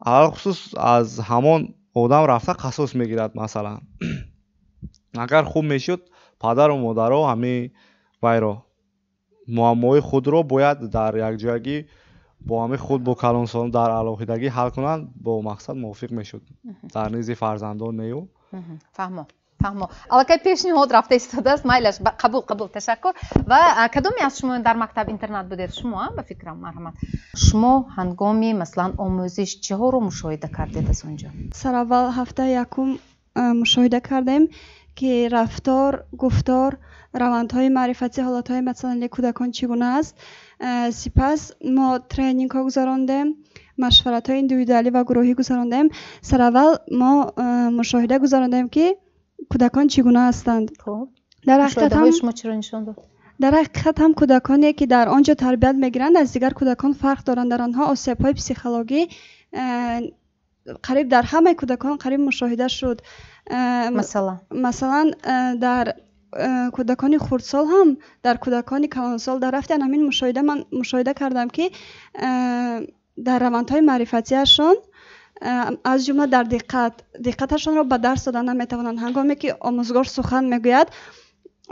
алалхусус аз ҳамон одам рафта қасос мегирад. Масалан, агар хуб мешуд, падару модаро ҳамин вайро, муаммои худро бояд дар якҷоягӣ бо ҳамин худ, бо калонсолон дар алоҳидагӣ ҳал кунанд, бо мақсад мувофиқ мешуд, дар низди фарзандон нею. Фаҳмо, фаҳмо, аллакай пешниҳод рафта истодааст. Майлаш, қабул, қабул, ташаккур. Ва кадоме аз шумо дар мактаб интернат будед? Шумо, ба фикрам, марҳамат. Шумо ҳангоми, масалан, омӯзиш чиҳоро мушоҳида кардед аз он ҷо? Сараввал ҳафтаи якум мушоҳида кардем, ки рафтор, гуфтор, равандҳои маърифатӣ, ҳолатҳои эмотсионалии кӯдакон чӣ гуна аст. Сипас мо тренингҳо гузарондем, машваратҳои индивидуалӣ ва гурӯҳӣ гузарондем. Сараввал мо мушоҳида гузарондем, ки кӯдакон чӣ гуна ҳастанд. Дар ҳақиқат шумо чиро нишон дод? Дар ҳақиқат ҳам кӯдаконе, ки дар он ҷо тарбият мегиранд, аз дигар кӯдакон фарқ доранд. Дар онҳо осебҳои психологӣ қариб дар ҳамаи кӯдакон қариб мушоҳида шуд. Масалан? Масалан, дар кӯдакони хурдсол ҳам, дар кӯдакони калонсол дар рафти ҳамин мушоҳида ман мушоҳида кардам, ки дар равандҳои маърифатиашон, аз ҷумла дар диққат, диққаташонро ба дарс дода наметавонанд. Ҳангоме ки омӯзгор сухан мегӯяд,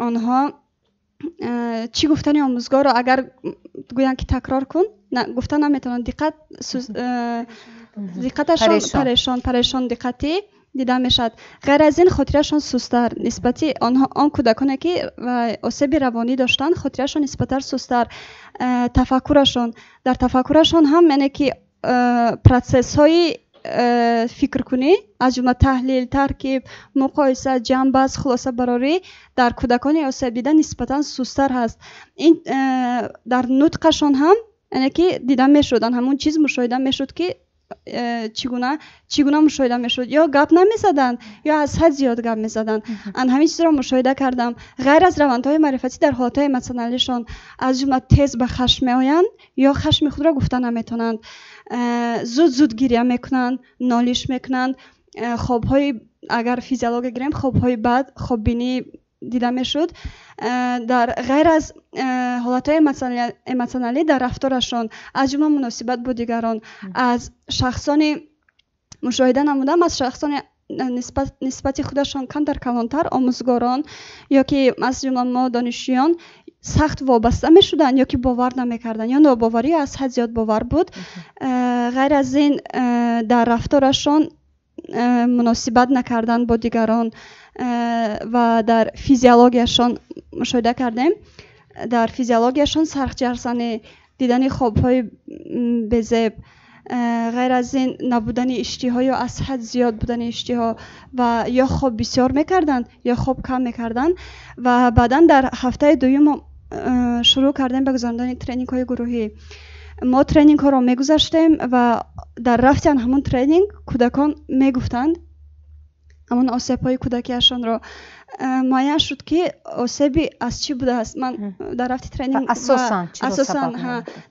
онҳо чӣ гуфтани омӯзгорро агар гӯянд, ки такрор кун, гуфта наметавонанд. Диққат Диққаташон парешон, парешон диққатӣ дида мешавад. Ғайр аз ин, хотирашон сусттар нисбати онҳо, он кӯдаконе ки осеби равонӣ доштанд, хотирашон нисбатан сусттар. Тафаккурашон, дар тафаккурашон ҳам, яъне ки процессҳои фикркунӣ, аз ҷумла таҳлил, таркиб, муқоиса, ҷамъбаст, хулосабарорӣ дар кӯдакони осебдида нисбатан сусттар ҳаст. Ин дар нутқашон ҳам, яъне ки дида мешуд, ҳамун чиз мушоҳида мешуд, ки чӣ гуна мушоҳида мешуд: ё гап намезаданд, ё аз ҳад зиёд гап мезаданд. Ан ҳамин чизро мушоҳида кардам. Ғайр аз равандҳои маърифатӣ, дар ҳолатҳои эмотсионалишон, аз ҷумла тез ба хашм меоянд ё хашми худро гуфта наметавонанд, зуд зуд гиря мекунанд, нолиш мекунанд, хобҳои, агар физиология гирем, хобҳои бад, хоббинӣ дида мешуд. Дар ғайр аз ҳолатҳои эмотсионалӣ, дар рафторашон, аз ҷумла муносибат бо дигарон, аз шахсони мушоҳида намудам, аз шахсони нисбати худашон камтар калонтар, омӯзгорон ё ки аз ҷумла мо донишҷӯён, сахт вобаста мешуданд ё ки бовар намекарданд, ё нобоварӣ, аз ҳад зиёд бовар буд. Ғайр аз ин, дар рафторашон муносибат накардан бо дигарон ва дар физиологияшон мушоҳида кардем, дар физиологияшон сархҷарзанӣ, дидани хобҳои безеб, ғайр аз ин, набудани иштиҳо ё аз ҳад зиёд будани иштиҳо ва ё хоб бисёр мекарданд, ё хоб кам мекарданд. Ва баъдан дар ҳафтаи дуюм шурӯъ кардем ба гузарондани тренингҳои гурӯҳӣ. Мо тренингҳоро мегузаштем ва дар рафти ан ҳамон тренинг кӯдакон мегуфтанд ҳамон осебҳои кӯдакиашонро. Муайян шуд, ки осеби аз чӣ будааст. Ман дар рафти тренинг, асосан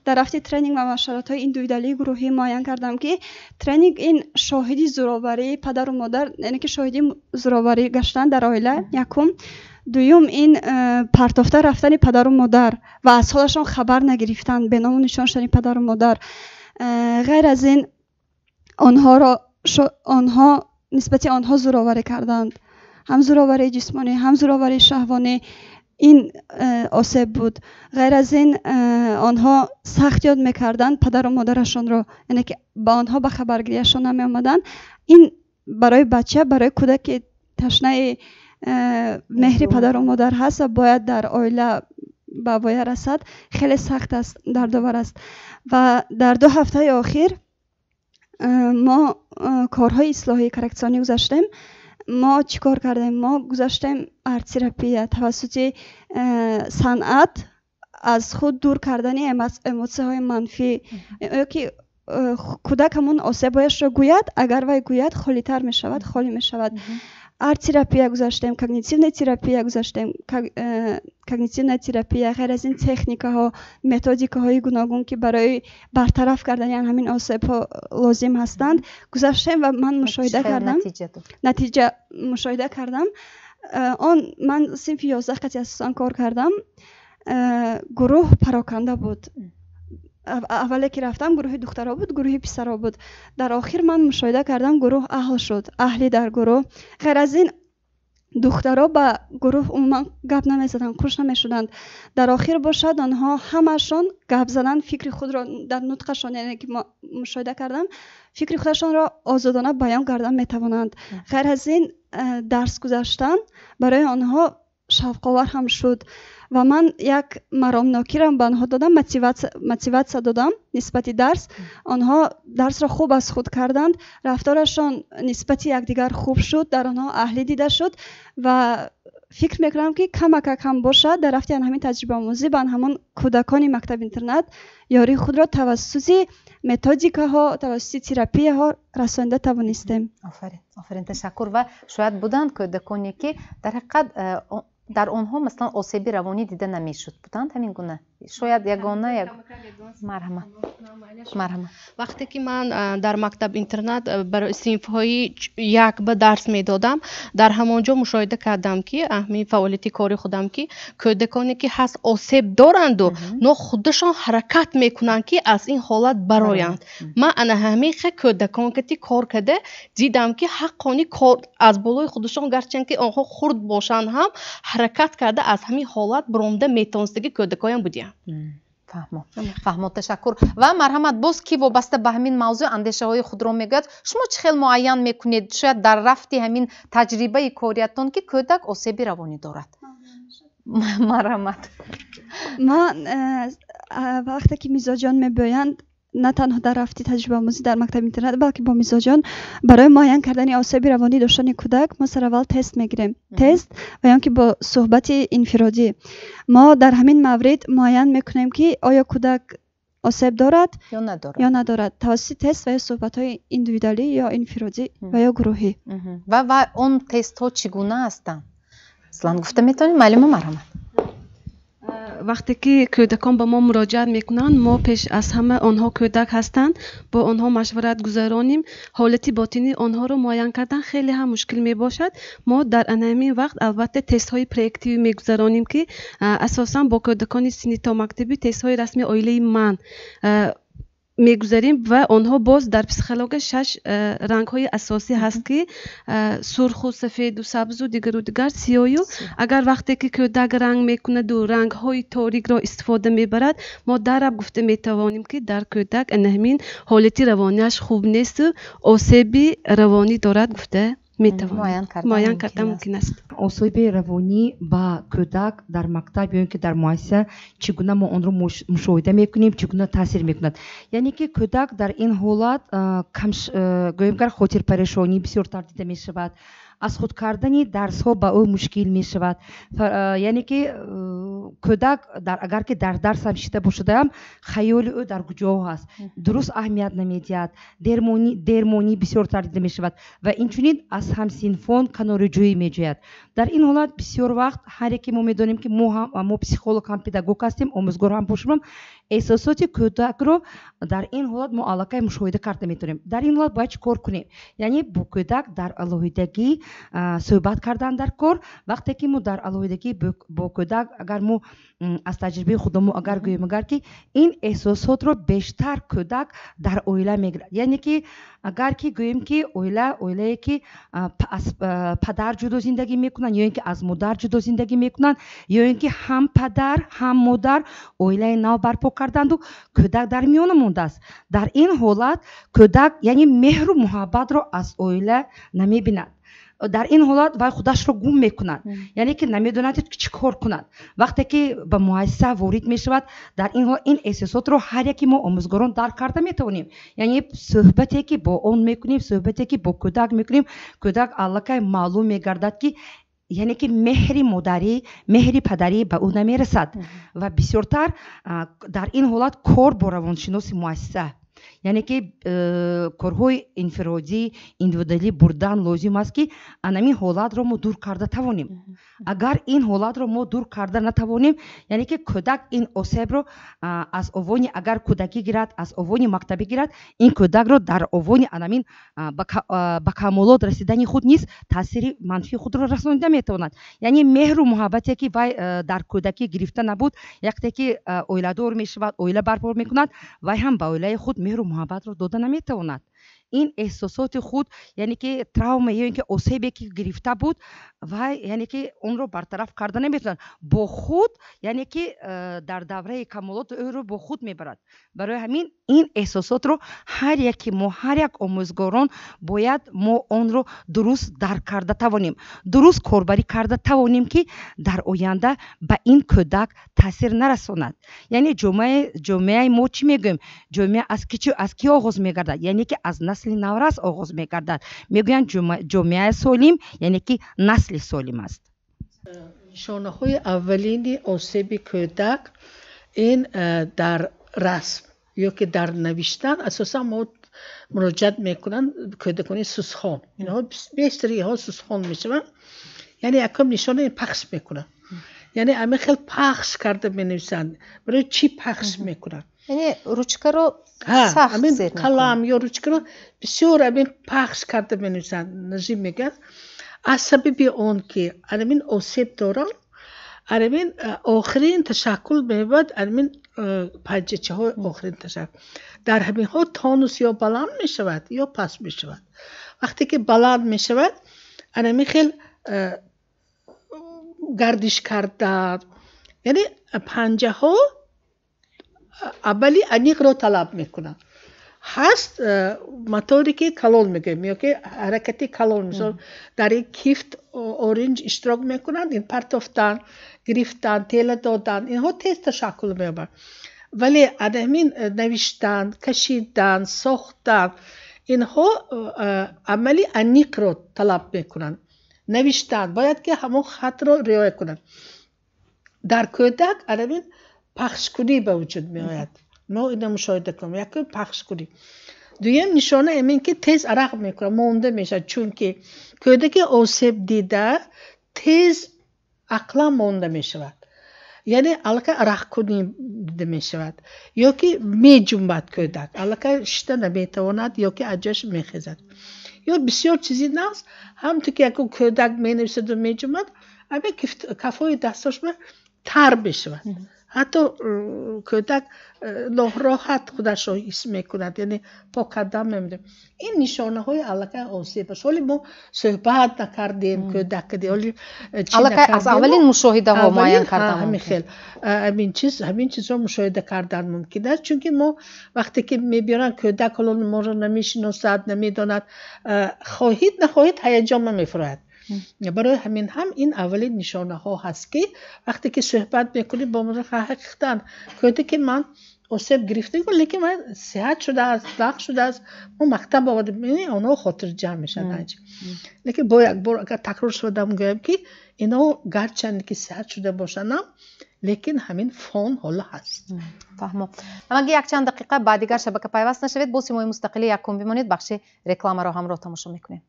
дар рафти тренинг ва машваратҳои индивидуалии гурӯҳӣ муайян кардам, ки тренинг ин шоҳиди зӯроварии падару модар, яъне ки шоҳиди зӯроварӣ гаштан дар оила якум, дуюм ин партофта рафтани падару модар ва аз ҳолашон хабар нагирифтан, беному нишон шудани падару модар. Ғайр аз ин, онҳоро, онҳо нисбати онҳо зӯроварӣ карданд, ҳам зӯроварии ҷисмонӣ, ҳам зӯроварии шаҳвонӣ. Ин осеб буд. Ғайр аз ин, онҳо сахт ёд мекарданд падару модарашонро, яъне ки ба онҳо ба хабаргириашон намеомаданд. Ин барои бача, барои кӯдаки ташнаи меҳри падару модар ҳаст ва бояд дар оила ба воя расад, хеле сахт аст, дардовар аст. Ва дар 2 ҳафтаи охир мо корҳои ислоҳии коррекционӣ гузаштем. Мо чӣ кор кардем? Мо гузаштем арт-терапия, тавассути санъат аз худ дур кардани эмотсияҳои манфӣ, ё ки кӯдак ҳамон осебҳояшро гӯяд. Агар вай гӯяд, холитар мешавад, холӣ мешавад. Арт-терапия гузаштем, когнитивная терапия гузаштем, когнитивная терапия. Ғайр аз ин, техникаҳо, методикаҳои гуногун, ки барои бартараф кардани ҳамин осебҳо лозим ҳастанд, гузаштем ва ман мушоҳида кардам, натиҷа мушоҳида кардам. Он ман синфи 11 қати асосан кор кардам. Гурӯҳ пароканда буд. Аввале ки рафтам, гурӯҳи духтаро буд, гурӯҳи писаро буд. Дар охир ман мушоҳида кардам, гурӯҳ аҳл шуд, аҳлӣ дар гурӯҳ. Ғайр аз ин, духтаро ба гурӯҳ умуман гап намезаданд, хуш намешуданд. Дар охир бошад, онҳо ҳамаашон гап заданд, фикри худро дар нутқашон, яъне ки мушоҳида кардам, фикри худашонро озодона баён кардан метавонанд. Ғайр аз ин, дарс гузаштан барои онҳо шавқовар ҳам шуд ва ман як маромнокиро ба онҳо додам, мотиватсия додам нисбати дарс. Онҳо дарсро хуб аз худ карданд, рафторашон нисбати якдигар хуб шуд, дар онҳо аҳлӣ дида шуд ва фикр мекунам, ки камакак ҳам бошад, дар рафти ҳамин таҷрибаомӯзӣ ба ҳамон кӯдакони мактаб-интернат ёрии худро тавассути методикаҳо, тавассути терапияҳо расонида тавонистем. Офарин, офарин, ташаккур. Ва шояд буданд кӯдаконе, ки дар ҳақиқат дар онҳо, масалан, осеби равонӣ дида намешуд. Буданд ҳамин гуна? Шояд ягона як. Марҳамат, марҳамат. Вақте ки ман дар мактаб интернат барои синфҳои як ба дарс медодам, дар ҳамон ҷо мушоҳида кардам, ки ҳамин фаъолияти кори худам, ки кӯдаконе ки ҳаст, осеб доранду, но худашон ҳаракат мекунанд, ки аз ин ҳолат бароянд. Ман ана ҳамин хел кӯдакон кати кор карда дидам, ки ҳаққони кор аз болои худашон, гарчанд ки онҳо хурд бошанд ҳам, ҳаракат карда аз ҳамин ҳолат баромада метавонистаги кӯдакоям будиянд. Фаҳмо, фаҳмо, ташаккур. Ва марҳамат, боз ки вобаста ба ҳамин мавзӯъ андешаҳои худро мегӯяд? Шумо чӣ хел муайян мекунед, шояд дар рафти ҳамин таҷрибаи кориятон, ки кӯдак осеби равонӣ дорад? Марҳамат. Ма вақте ки мизоҷон мебиёянд, на танҳо дар рафти таҷрибаомӯзӣ дар мактаби интернат, балки бо мизоҷон барои муайян кардани осеби равонӣ доштани кӯдак мо сараввал тест мегирем, тест ва ё ки бо суҳбати инфиродӣ. Мо дар ҳамин маврид муайян мекунем, ки оё кӯдак осеб дорад ё надорад, тавассути тест ва ё суҳбатҳои индивидуалӣ ё инфиродӣ ва ё гурӯҳӣ. Ва он тестҳо чӣ гуна ҳастанд, масалан, гуфта метавонед, муаллима? Марҳамат. Вақте ки кӯдакон ба мо муроҷиат мекунанд, мо пеш аз ҳама, онҳо кӯдак ҳастанд, бо онҳо машварат гузаронем. Ҳолати ботинии онҳоро муайян кардан хеле ҳам мушкил мебошад. Мо дар ана ҳамин вақт албатта тестҳои проективӣ мегузаронем, ки асосан бо кӯдакони синни томактабӣ тестҳои расми оилаи ман мегузарем. Ва онҳо боз дар психология шаш рангҳои асосӣ ҳаст, ки сурху сафеду сабзу дигару дигар, сиёю. Агар вақте ки кӯдак ранг мекунаду рангҳои торикро истифода мебарад, мо дарраб гуфта метавонем, ки дар кӯдак ана ҳамин ҳолати равонияш хуб несту осеби равонӣ дорад гуфта метавонем, муайян кардан мумкин аст. Осеби равонӣ ба кӯдак дар мактаб ё ин ки дар муассиса чӣ гуна мо онро мушоҳида мекунем, чӣ гуна таъсир мекунад? Яъне ки кӯдак дар ин ҳолат, гӯем гар, хотирпарешонӣ бисёртар дида мешавад, аз худ кардани дарсҳо ба ӯ мушкил мешавад. Яъне ки кӯдак агар ки дар дарсам шида бошадаам, хаёли ӯ дар куҷо ҳаст, дуруст аҳамият намедиҳад, дермонӣ бисёртар дида мешавад ва инчунин аз ҳамсинфон канораҷӯӣ меҷӯяд. Дар ин ҳолат бисёр вақт ҳар яке мо медонем, ки мо ҳам, мо психолог ҳам, педагог ҳастем, омӯзгор ҳам бошем, эҳсосоти кӯдакро дар ин ҳолат мо аллакай мушоҳида карда метавонем. Дар ин ҳолат бояд чӣ кор кунем? Яъне бо кӯдак дар алоҳидагӣ суҳбат кардан дар кор. Вақте ки мо дар алоҳидагӣ бо кӯдак, агар мо аз таҷрибаи худамо агар гӯем, агар ки ин эҳсосотро бештар кӯдак дар оила мегирад, яъне ки агар ки гӯем, ки оила оилае ки аз падар ҷудо зиндагӣ мекунанд ё ин ки аз модар ҷудо зиндагӣ мекунанд, ё ин ки ҳам падар, ҳам модар оилаи нав барпо карданду кӯдак дар миёна мондааст, дар ин ҳолат кӯдак яъне меҳру муҳаббатро аз оила намебинад. Дар ин ҳолат вай худашро гум мекунад, яъне ки намедонад, ки чӣ кор кунад. Вақте ки ба муассиса ворид мешавад, дар ин ҳолат ин эҳсосотро ҳар яке мо омӯзгорон дарк карда метавонем. Яъне суҳбате ки бо он мекунем, суҳбате ки бо кӯдак мекунем, кӯдак аллакай маълум мегардад, ки яъне ки меҳри модарӣ, меҳри падарӣ ба ӯ намерасад. Ва бисёртар дар ин ҳолат кор бо равоншиноси муассиса, яъне ки корҳои инфиродӣ, индивидуалӣ бурдан лозим аст, ки анамин ҳолатро мо дур карда тавонем. Агар ин ҳолатро мо дур карда натавонем, яъне ки кӯдак ин осебро аз овони агар кӯдакӣ гирад, аз овони мактабӣ гирад, ин кӯдакро дар овони анамин ба камолот расидани худ низ таъсири манфии худро расонида метавонад. Яъне меҳру муҳаббате ки вай дар кӯдакӣ гирифта набуд, яқте ки оиладор мешавад, оила барпо мекунад, вай ҳам ба оилаи худ меҳру муҳаббатро дода наметавонад. Ин эҳсосоти худ, яъне ки травма ё ин ки осебе ки гирифта буд, вай яъне ки онро бартараф карда наметавонад бо худ, яъне ки дар давраи камолот ӯро бо худ мебарад. Барои ҳамин ин эҳсосотро ҳар яки мо, ҳар як омӯзгорон бояд мо онро дуруст дарк карда тавонем, дуруст корбарӣ карда тавонем, ки дар оянда ба ин кӯдак таъсир нарасонад. Яъне ҷомеаи мо, чӣ мегӯем, ҷомеа аз кӣ оғоз мегардад? Яъне ки аз насли наврас оғоз мегардад. Мегӯянд, ҷомеаи солим яъне ки насли солим аст. Нишонаҳои аввалини осеби кӯдак ин дар расм ё ки дар навиштан. Асосан мо муроҷиат мекунанд кӯдакони сусхон, инҳо бештари инҳо сусхон мешаванд. Яъне якум нишона ин пахш мекунанд, яъне ҳамин хел пахш карда менависанд. Барои чӣ пахш мекунанд? Яъне ручкаро сахт ҳамин зер мекунанд. Қалам ё ручкаро бисёр ҳамин пахш карда менависанд, нажим мегӯянд. Аз сабаби он ки ҳамин осеб доранд, ҳамин охирин ташаккул меёбад, ҳамин панҷачаҳои охирин ташаккул. Дар ҳаминҳо тонус ё баланд мешавад, ё паст мешавад. Вақте ки баланд мешавад, ҳамин хел гардиш карда, яъне панҷаҳо Амали аниқро талаб мекунанд. Ҳаст моторики калон мегӯем, ё ки ҳаракати калон, мисол дар ин кифт оринҷ иштирок мекунанд, ин партофтан, гирифтан, тела додан, инҳо тез ташаккул меёбанд. Вале ана ҳамин навиштан, кашидан, сохтан, инҳо амали аниқро талаб мекунанд. Навиштан бояд ки ҳамон хатро риоя кунанд. Дар кӯдак ана ҳамин пахшкунӣ ба вуҷуд меояд. Мо инро мушоҳида кунем. Якум пахшкунӣ. Дуюм нишона ҳамин ки тез арақ мекунад, монда мешавад, чунки кӯдаки осеб дида тез ақлан монда мешавад. Яъне аллакай арақкунӣ дида мешавад. Ё ки меҷунбад кӯдак, аллакай шишта наметавонад, ё ки аз ҷояш мехезад. Ё бисёр чизи нағз, ҳамту ки ягон кӯдак менависаду меҷунбад, ҳамин кафҳои дастошба тар мешавад. Ҳатто кӯдак нороҳат худашро ҳис мекунад, яъне пок кардан мемонад. Ин нишонаҳои аллакай осеб аст. Ҳоле мо суҳбат накардем кӯдак кади, ҳоле чӣ Аллакай аз накардем. Аввалин мушоҳидаҳо муайян кардан ҳамин мумкин. Хел ҳамин чизро мушоҳида кардан мумкин аст, чунки мо вақте ки мебиёранд кӯдак, ҳоло моро намешиносад, намедонад, хоҳид нахоҳид ҳаяҷон мефурояд. Барои ҳамин ҳам ин аввалин нишонаҳо ҳаст, ки вақте ки суҳбат мекунем бо мо, ҳақиқатан кӯдаки ман осеб гирифта, лекин ман сиҳат шудааст, нағз шудааст, мо мактаб овардем, онҳо хотирҷамъ мешаванд. Лекин бо як бор агар такрор шудам гӯям, ки инҳо гарчанде ки сиҳат шуда бошанд, лекин ҳамин фон ҳоло ҳаст. Фаҳмо. Ҳамагӣ якчанд дақиқа ба дигар шабака пайваст нашавед, бо Симои Мустақили якум бимонед, бахши рекламаро ҳамроҳ тамошо мекунем.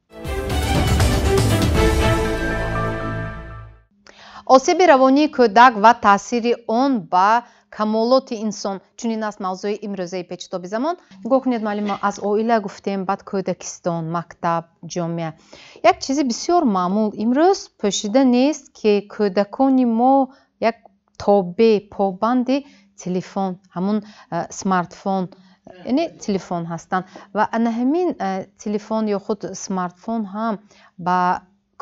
Осеби равонии кӯдак ва таъсири он ба камолоти инсон, чунин аст мавзӯи имрӯзаи Печутоби замон. Нигоҳ кунед, муаллима, аз оила гуфтем, баъд кӯдакистон, мактаб, ҷомеа. Як чизи бисёр маъмул имрӯз пӯшида нест, ки кӯдакони мо як тобе, побанди телефон, ҳамун смартфон, яъне телефон ҳастанд, ва ана ҳамин телефон ё худ смартфон ҳам ба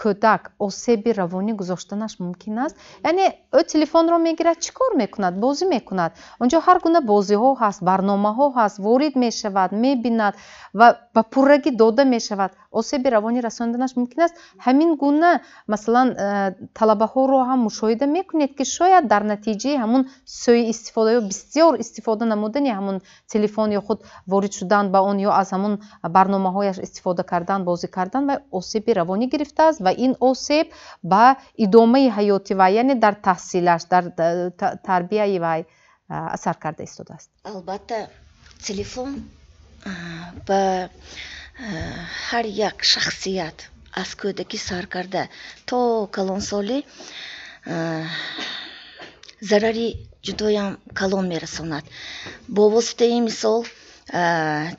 кӯдак осеби равонӣ гузоштанаш мумкин аст. Яъне ӯ телефонро мегирад, чӣ кор мекунад? Бозӣ мекунад. Онҷо ҳар гуна бозиҳо ҳаст, барномаҳо ҳаст, ворид мешавад, мебинад ва ба пуррагӣ дода мешавад. Осеби равонӣ расонданаш мумкин аст. Ҳамин гуна, масалан, талабаҳоро ҳам мушоҳида мекунед, ки шояд дар натиҷаи ҳамун сӯи истифода ё бисёр истифода намудани ҳамун телефон ё худ ворид шудан ба он ё аз ҳамун барномаҳояш истифода кардан, бозӣ кардан, ва осеби равонӣ гирифтааст, ва ин осеб ба идомаи ҳаёти вай, яъне дар таҳсилаш, дар тарбияи вай асар карда истодааст. Албатта, телефон ба ҳар як шахсият аз кӯдакӣ сар карда то калонсолӣ зарари ҷудоям калон мерасонад. Бо воситаи, мисол,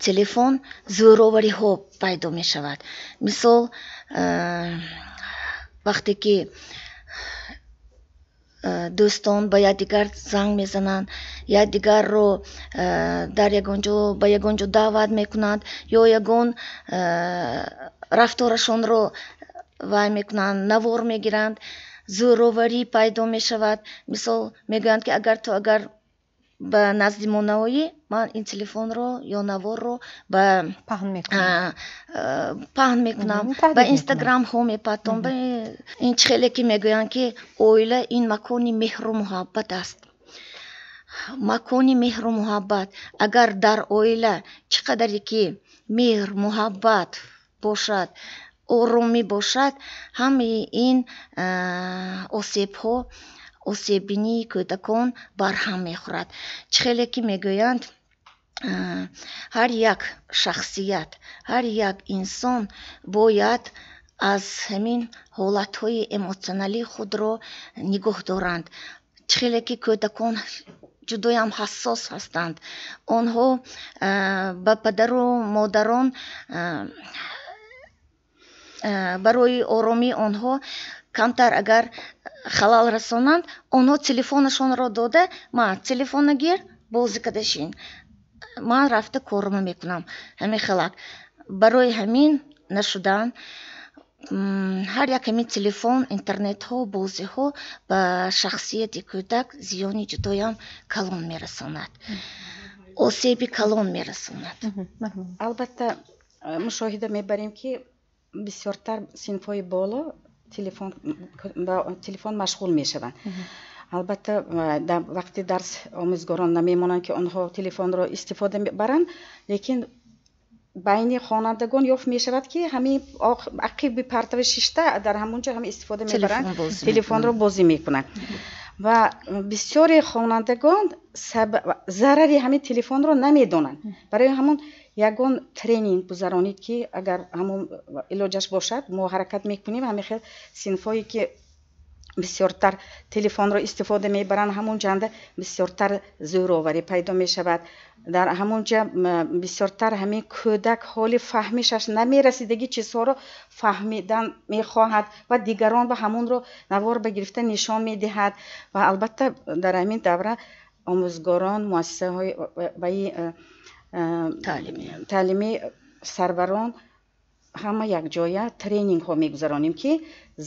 телефон зӯровариҳо пайдо мешавад. Мисол, вақте ки дӯстон ба якдигар занг мезананд, якдигарро дар ягон ҷо ба ягон ҷо даъват мекунанд ё ягон рафторашонро вай мекунанд, навор мегиранд, зӯроварӣ пайдо мешавад. Мисол, мегӯянд, ки агар ту агар ба назди мо наоӣ, ман ин телефонро ё наворро ба паҳн мекунам, ба инстаграмҳо мепартом. Ин чӣ хеле ки мегӯянд, ки оила ин макони меҳру муҳаббат аст. Макони меҳру муҳаббат, агар дар оила чӣ қадаре ки меҳр, муҳаббат бошад, оромӣ бошад, ҳамаи ин осебҳо, осеббинии кӯдакон барҳам мехӯрад. Чӣ хеле ки мегӯянд, ҳар як шахсият, ҳар як инсон бояд аз ҳамин ҳолатҳои эмотсионалии худро нигоҳ доранд. Чӣ хеле ки кӯдакон ҷудоям ҳассос ҳастанд, онҳо ба падару модарон барои оромии онҳо камтар агар халал расонанд, онҳо телефонашонро дода: «Ма, телефона гир, бозӣ карда шин, ман рафта корма мекунам». Ҳамин хелак барои ҳамин нашудан. Ҳар як ҳамин телефон, интернетҳо, бозиҳо ба шахсияти кӯдак зиёни ҷудоям калон мерасонад, осеби калон мерасонад. Албатта, мушоҳида мебарем, ки бисёртар синфҳои боло ба телефон машғул мешаванд. Албатта, дар вақти дарс омӯзгорон намемонанд, ки онҳо телефонро истифода баранд, лекин байни хонандагон ёфт мешавад, ки ҳамин ақиби партава шишта, дар ҳамон ҷо ҳам истифода мебаранд, телефонро бозӣ мекунанд. Ва бисёре хонандагон зарари ҳамин телефонро намедонанд. Барои ҳамон ягон тренинг гузаронид, ки агар ҳамон илоҷаш бошад, мо ҳаракат мекунем, ҳамин хел синфҳое, ки бисёртар телефонро истифода мебаранд, ҳамон ҷанда бисёртар зӯроварӣ пайдо мешавад. Дар ҳамон ҷа бисёртар ҳамин кӯдак ҳоли фаҳмишаш намерасидаги чизҳоро фаҳмидан мехоҳад ва дигарон ба ҳамонро навор ба гирифта нишон медиҳад. Ва албатта, дар ҳамин давра омӯзгорон, муассисаҳои таълимӣ, сарварон ҳама якҷоя тренингҳо мегузаронем, ки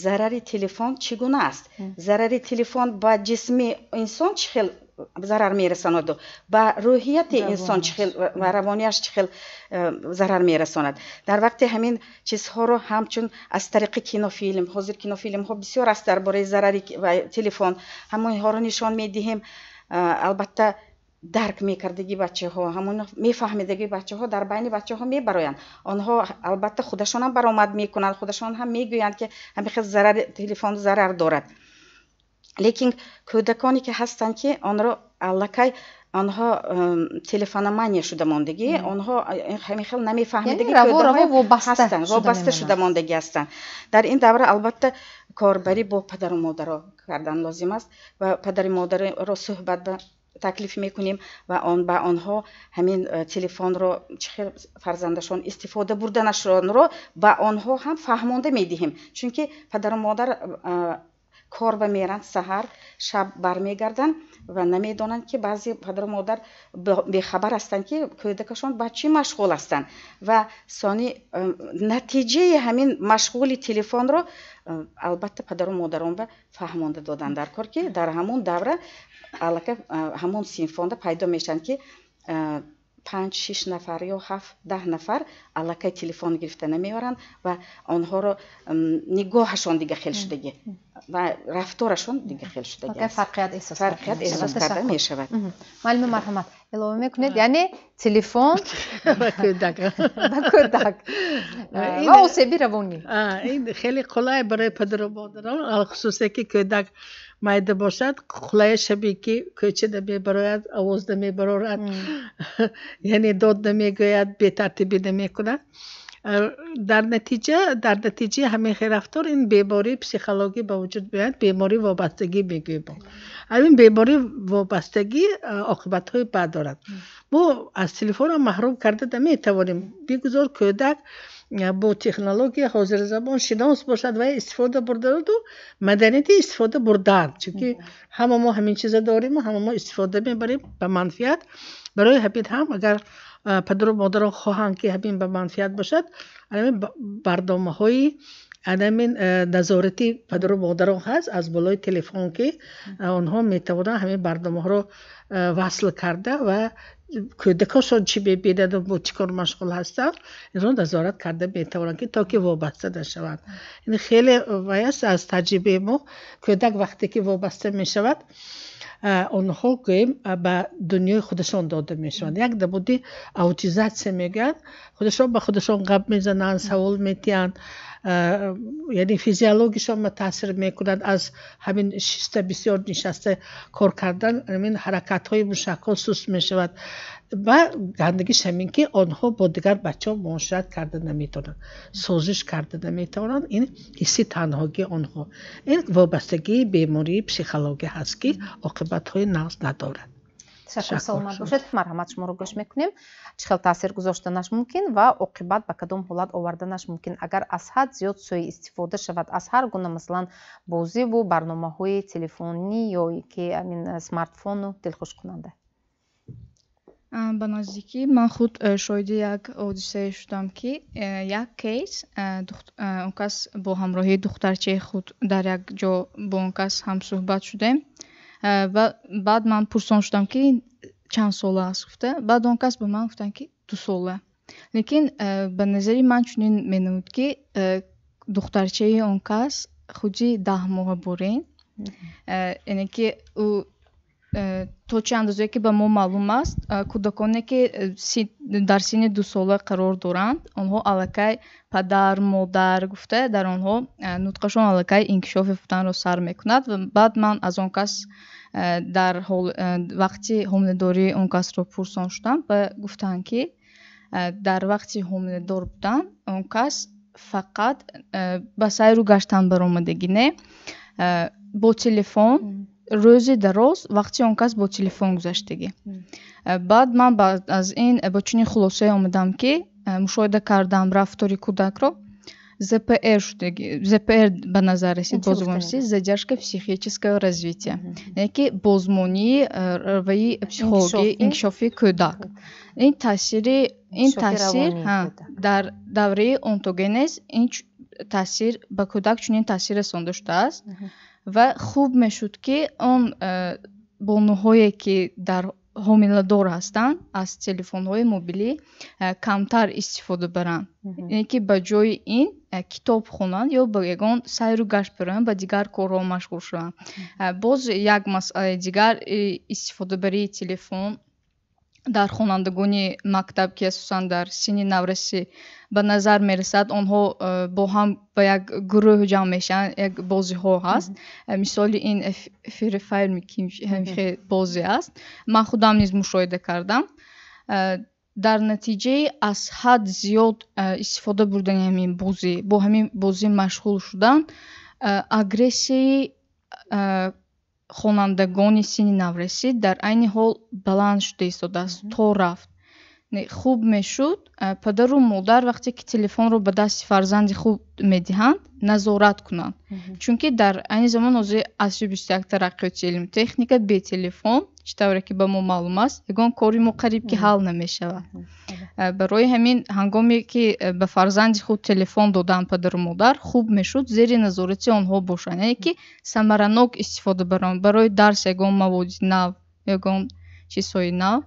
зарари телефон чӣ гуна аст, зарари телефон ба ҷисми инсон чӣ хел зарар мерасонаду ба рӯҳияти инсон чӣ хел ва равонияш чӣ хел зарар мерасонад. Дар вақти ҳамин чизҳоро ҳамчун аз тариқи кинофилм, ҳозир кинофилмҳо бисёр аст дар бораи зарари телефон, ҳамонҳоро нишон медиҳем. Албатта, дарк мекардагӣ бачаҳо, ҳамон мефаҳмидагӣ бачаҳо дар байни бачаҳо мебароянд. Онҳо албатта худашонам баромад мекунанд, худашон ҳам мегӯянд, ки ҳамин хел зарари телефон зарар дорад. Лекин кӯдаконе, ки ҳастанд, ки онро аллакай онҳо телефономания шуда мондагӣ, онҳо ҳамин хел намефаҳмидагӣ ҳастанд, вобаста шуда мондагӣ ҳастанд. Дар ин давра албатта корбарӣ бо падару модаро кардан лозим аст ва падари модарро суҳбат ба таклиф мекунем ва ба онҳо ҳамин телефонро чӣ хел фарзандашон истифода бурданашонро ба онҳо ҳам фаҳмонда медиҳем, чунки падару модар кор ба меранд, саҳар шаб бармегарданд ва намедонанд, ки баъзе падару модар бехабар ҳастанд, ки кӯдакашон ба чӣ машғул ҳастанд. Ва сони натиҷаи ҳамин машғули телефонро албатта падару модарон ба фаҳмонда додан дар кор, ки дар ҳамон давра аллакай ҳамон синфонда пайдо мешаванд, ки панҷ, шиш нафар ё ҳафт, 10 нафар аллакай телефон гирифта намеоранд ва онҳоро нигоҳашон дига хел шудагӣ ва рафторашон дига хел шудагӣ. Фарқият эҳсос карда мешавад. Муаллима, марҳамат, илова мекунед? Яъне телефон ба кӯдак ба кӯдак ва осеби равонӣ. Ин хеле қулай барои падару модарон, алхусусе ки кӯдак майда бошад, қулая шабе, ки кӯча намебарояд, овоз намебарорад, яъне дод намегӯяд, бетартибӣ намекунад. Дар натиҷаи ҳамин хел рафтор ин бемории психологӣ ба вуҷуд меояд, бемории вобастагӣ мегӯем мо. Ҳамин бемории вобастагӣ оқибатҳои бад дорад. Мо аз телефонам маҳрум карда наметавонем. Бигузор кӯдак бо технология ҳозирзамон шинос бошад ва истифода бурдану маданияти истифода бурдан, чунки ҳама мо ҳамин чиза дорему ҳама мо истифода мебарем ба манфиат. Барои ҳамин ҳам агар падару модарон хоҳанд, ки ҳамин ба манфиат бошад, ҳамин барномаҳои ҳамин назорати падару модарон ҳаст аз болои телефон, ки онҳо метавонанд ҳамин барномаҳоро васл карда ва кӯдакошон чӣ мебинаду бо чӣ кор машғул ҳастанд, инро назорат карда метавонанд, ки то ки вобаста нашаванд. Ин хеле вай аст. Аз таҷрибаи мо, кӯдак вақте ки вобаста мешавад, онҳо гӯем ба дунёи худашон дода мешаванд, як намуди аутизация мегӯянд, худашон ба худашон гап мезананд, савол медиҳанд, яъне физиологишон таъсир мекунад. Аз ҳамин шиста, бисёр нишаста кор кардан, ҳамин ҳаракатҳои мушакҳо суст мешавад. Ва гандагиш ҳамин, ки онҳо бо дигар бачаҳо муошират карда наметавонанд, созиш карда наметавонанд. Ин ҳисси танҳогии онҳо, ин вобастагии бемории психологӣ ҳаст, ки оқибатҳои нағз надорад. Ташаккур, саломат бошед. Марҳамат, шуморо гӯш мекунем. Чӣ хел таъсир гузоштанаш мумкин ва оқибат ба кадом ҳолат оварданаш мумкин, агар аз ҳад зиёд сӯи истифода шавад аз ҳар гуна, масалан, бозиву барномаҳои телефонӣ ё ки амин смартфону дилхушкунанда? Ба наздикӣ ман худ шоҳиди як ҳодисае шудам, ки як кейс, он кас бо ҳамроҳии духтарчаи худ дар як ҷо бо он кас ҳамсӯҳбат шудем. Баъд ман пурсон шудам, ки чанд сола аст гуфта. Баъд он кас ба ман гуфтанд, ки 2 сола. Лекин ба назари ман чунин менамуд, ки духтарчаи он кас худи 10 моҳа борин. Яъне ки ӯ то чӣ андозае ки ба мо маълум аст, кӯдаконе ки дар синни 2 сола қарор доранд, онҳо аллакай падар, модар гуфта, дар онҳо нутқашон аллакай инкишоф ёфтанро сар мекунад. Ва баъд ман аз он кас дар вақти ҳомиладории он касро пурсон шудам ва гуфтанд, ки дар вақти ҳомиладор будан он кас фақат ба сайру гаштан баромадагӣ не, бо телефон рӯзи дароз вақти он кас бо телефон гузаштагӣ. Баъд ман аз ин бо чунин хулосае омадам, ки мушоҳида кардам рафтори кӯдакро, ЗПР шудагӣ. ЗПР ба назар расид бо забони задержка психического развития, яъне ки бозмонии равияи психологии инкишофи кӯдак. Ин таъсири, ин таъсир дар давраи онтогенез, ин таъсир ба кӯдак чунин таъсир расонда шудааст. Ва хуб мешуд, ки он бонуҳое ки дар ҳомиладор ҳастанд, аз телефонҳои мобилӣ камтар истифода баранд, яъне ки ба ҷои ин китоб хонанд ё ба ягон сайру гашт бираванд, ба дигар корҳо машғул шаванд. Боз як масъалаи дигар: истифодабарии телефон дар хонандагони мактаб, ки асосан дар синни наврасӣ ба назар мерасад. Онҳо бо ҳам ба як гурӯҳ ҷамъ мешаванд, як бозиҳо ҳаст, мисоли ин Free Fire бозӣ аст. Ман худам низ мушоҳида кардам, дар натиҷаи аз ҳад зиёд истифода бурдани ҳамин бозӣ, бо ҳамин бозӣ машғул шудан, агрессияи хонандагони синни наврасӣ дар айни ҳол баланд шуда истодааст то рафт. Хуб мешуд, падару модар вақте ки телефонро ба дасти фарзанди худ медиҳанд, назорат кунанд, чунки дар айни замон, ҳозир асри 21, тараққиёти илм, техника, бе телефон, чӣ тавре ки ба мо маълум аст, ягон кори мо қариб ки ҳал намешавад. Барои ҳамин, ҳангоме ки ба фарзанди худ телефон доданд падару модар, хуб мешуд зери назорати онҳо бошанд, яъне ки самаранок истифода баранд, барои дарс ягон маводи нав, ягон чизҳои нав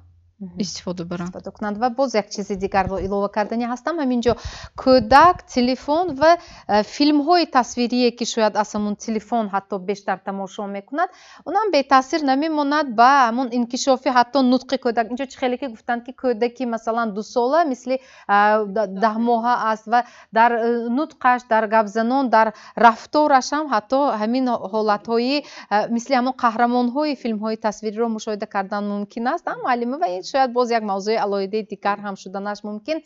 истифода баранд. Истифода кунанд. Ва боз як чизи дигарро илова кардани ҳастам ҳамин ҷо: кӯдак, телефон ва филмҳои тасвирие, ки шояд аз ҳамун телефон ҳатто бештар тамошо мекунад, онам бетаъсир намемонад ба ҳамун инкишофи ҳатто нутқи кӯдак. Инҷо чӣ хеле ки гуфтанд, ки кӯдаки масалан 2 сола мисли 10 моҳа аст ва дар нутқаш, дар гапзанон, дар рафтораш ҳам ҳатто ҳамин ҳолатҳои мисли ҳамон қаҳрамонҳои филмҳои тасвириро мушоҳида кардан мумкин аст, муаллима. Ва ин шояд боз як мавзӯи алоҳидаи дигар ҳам шуданаш мумкин.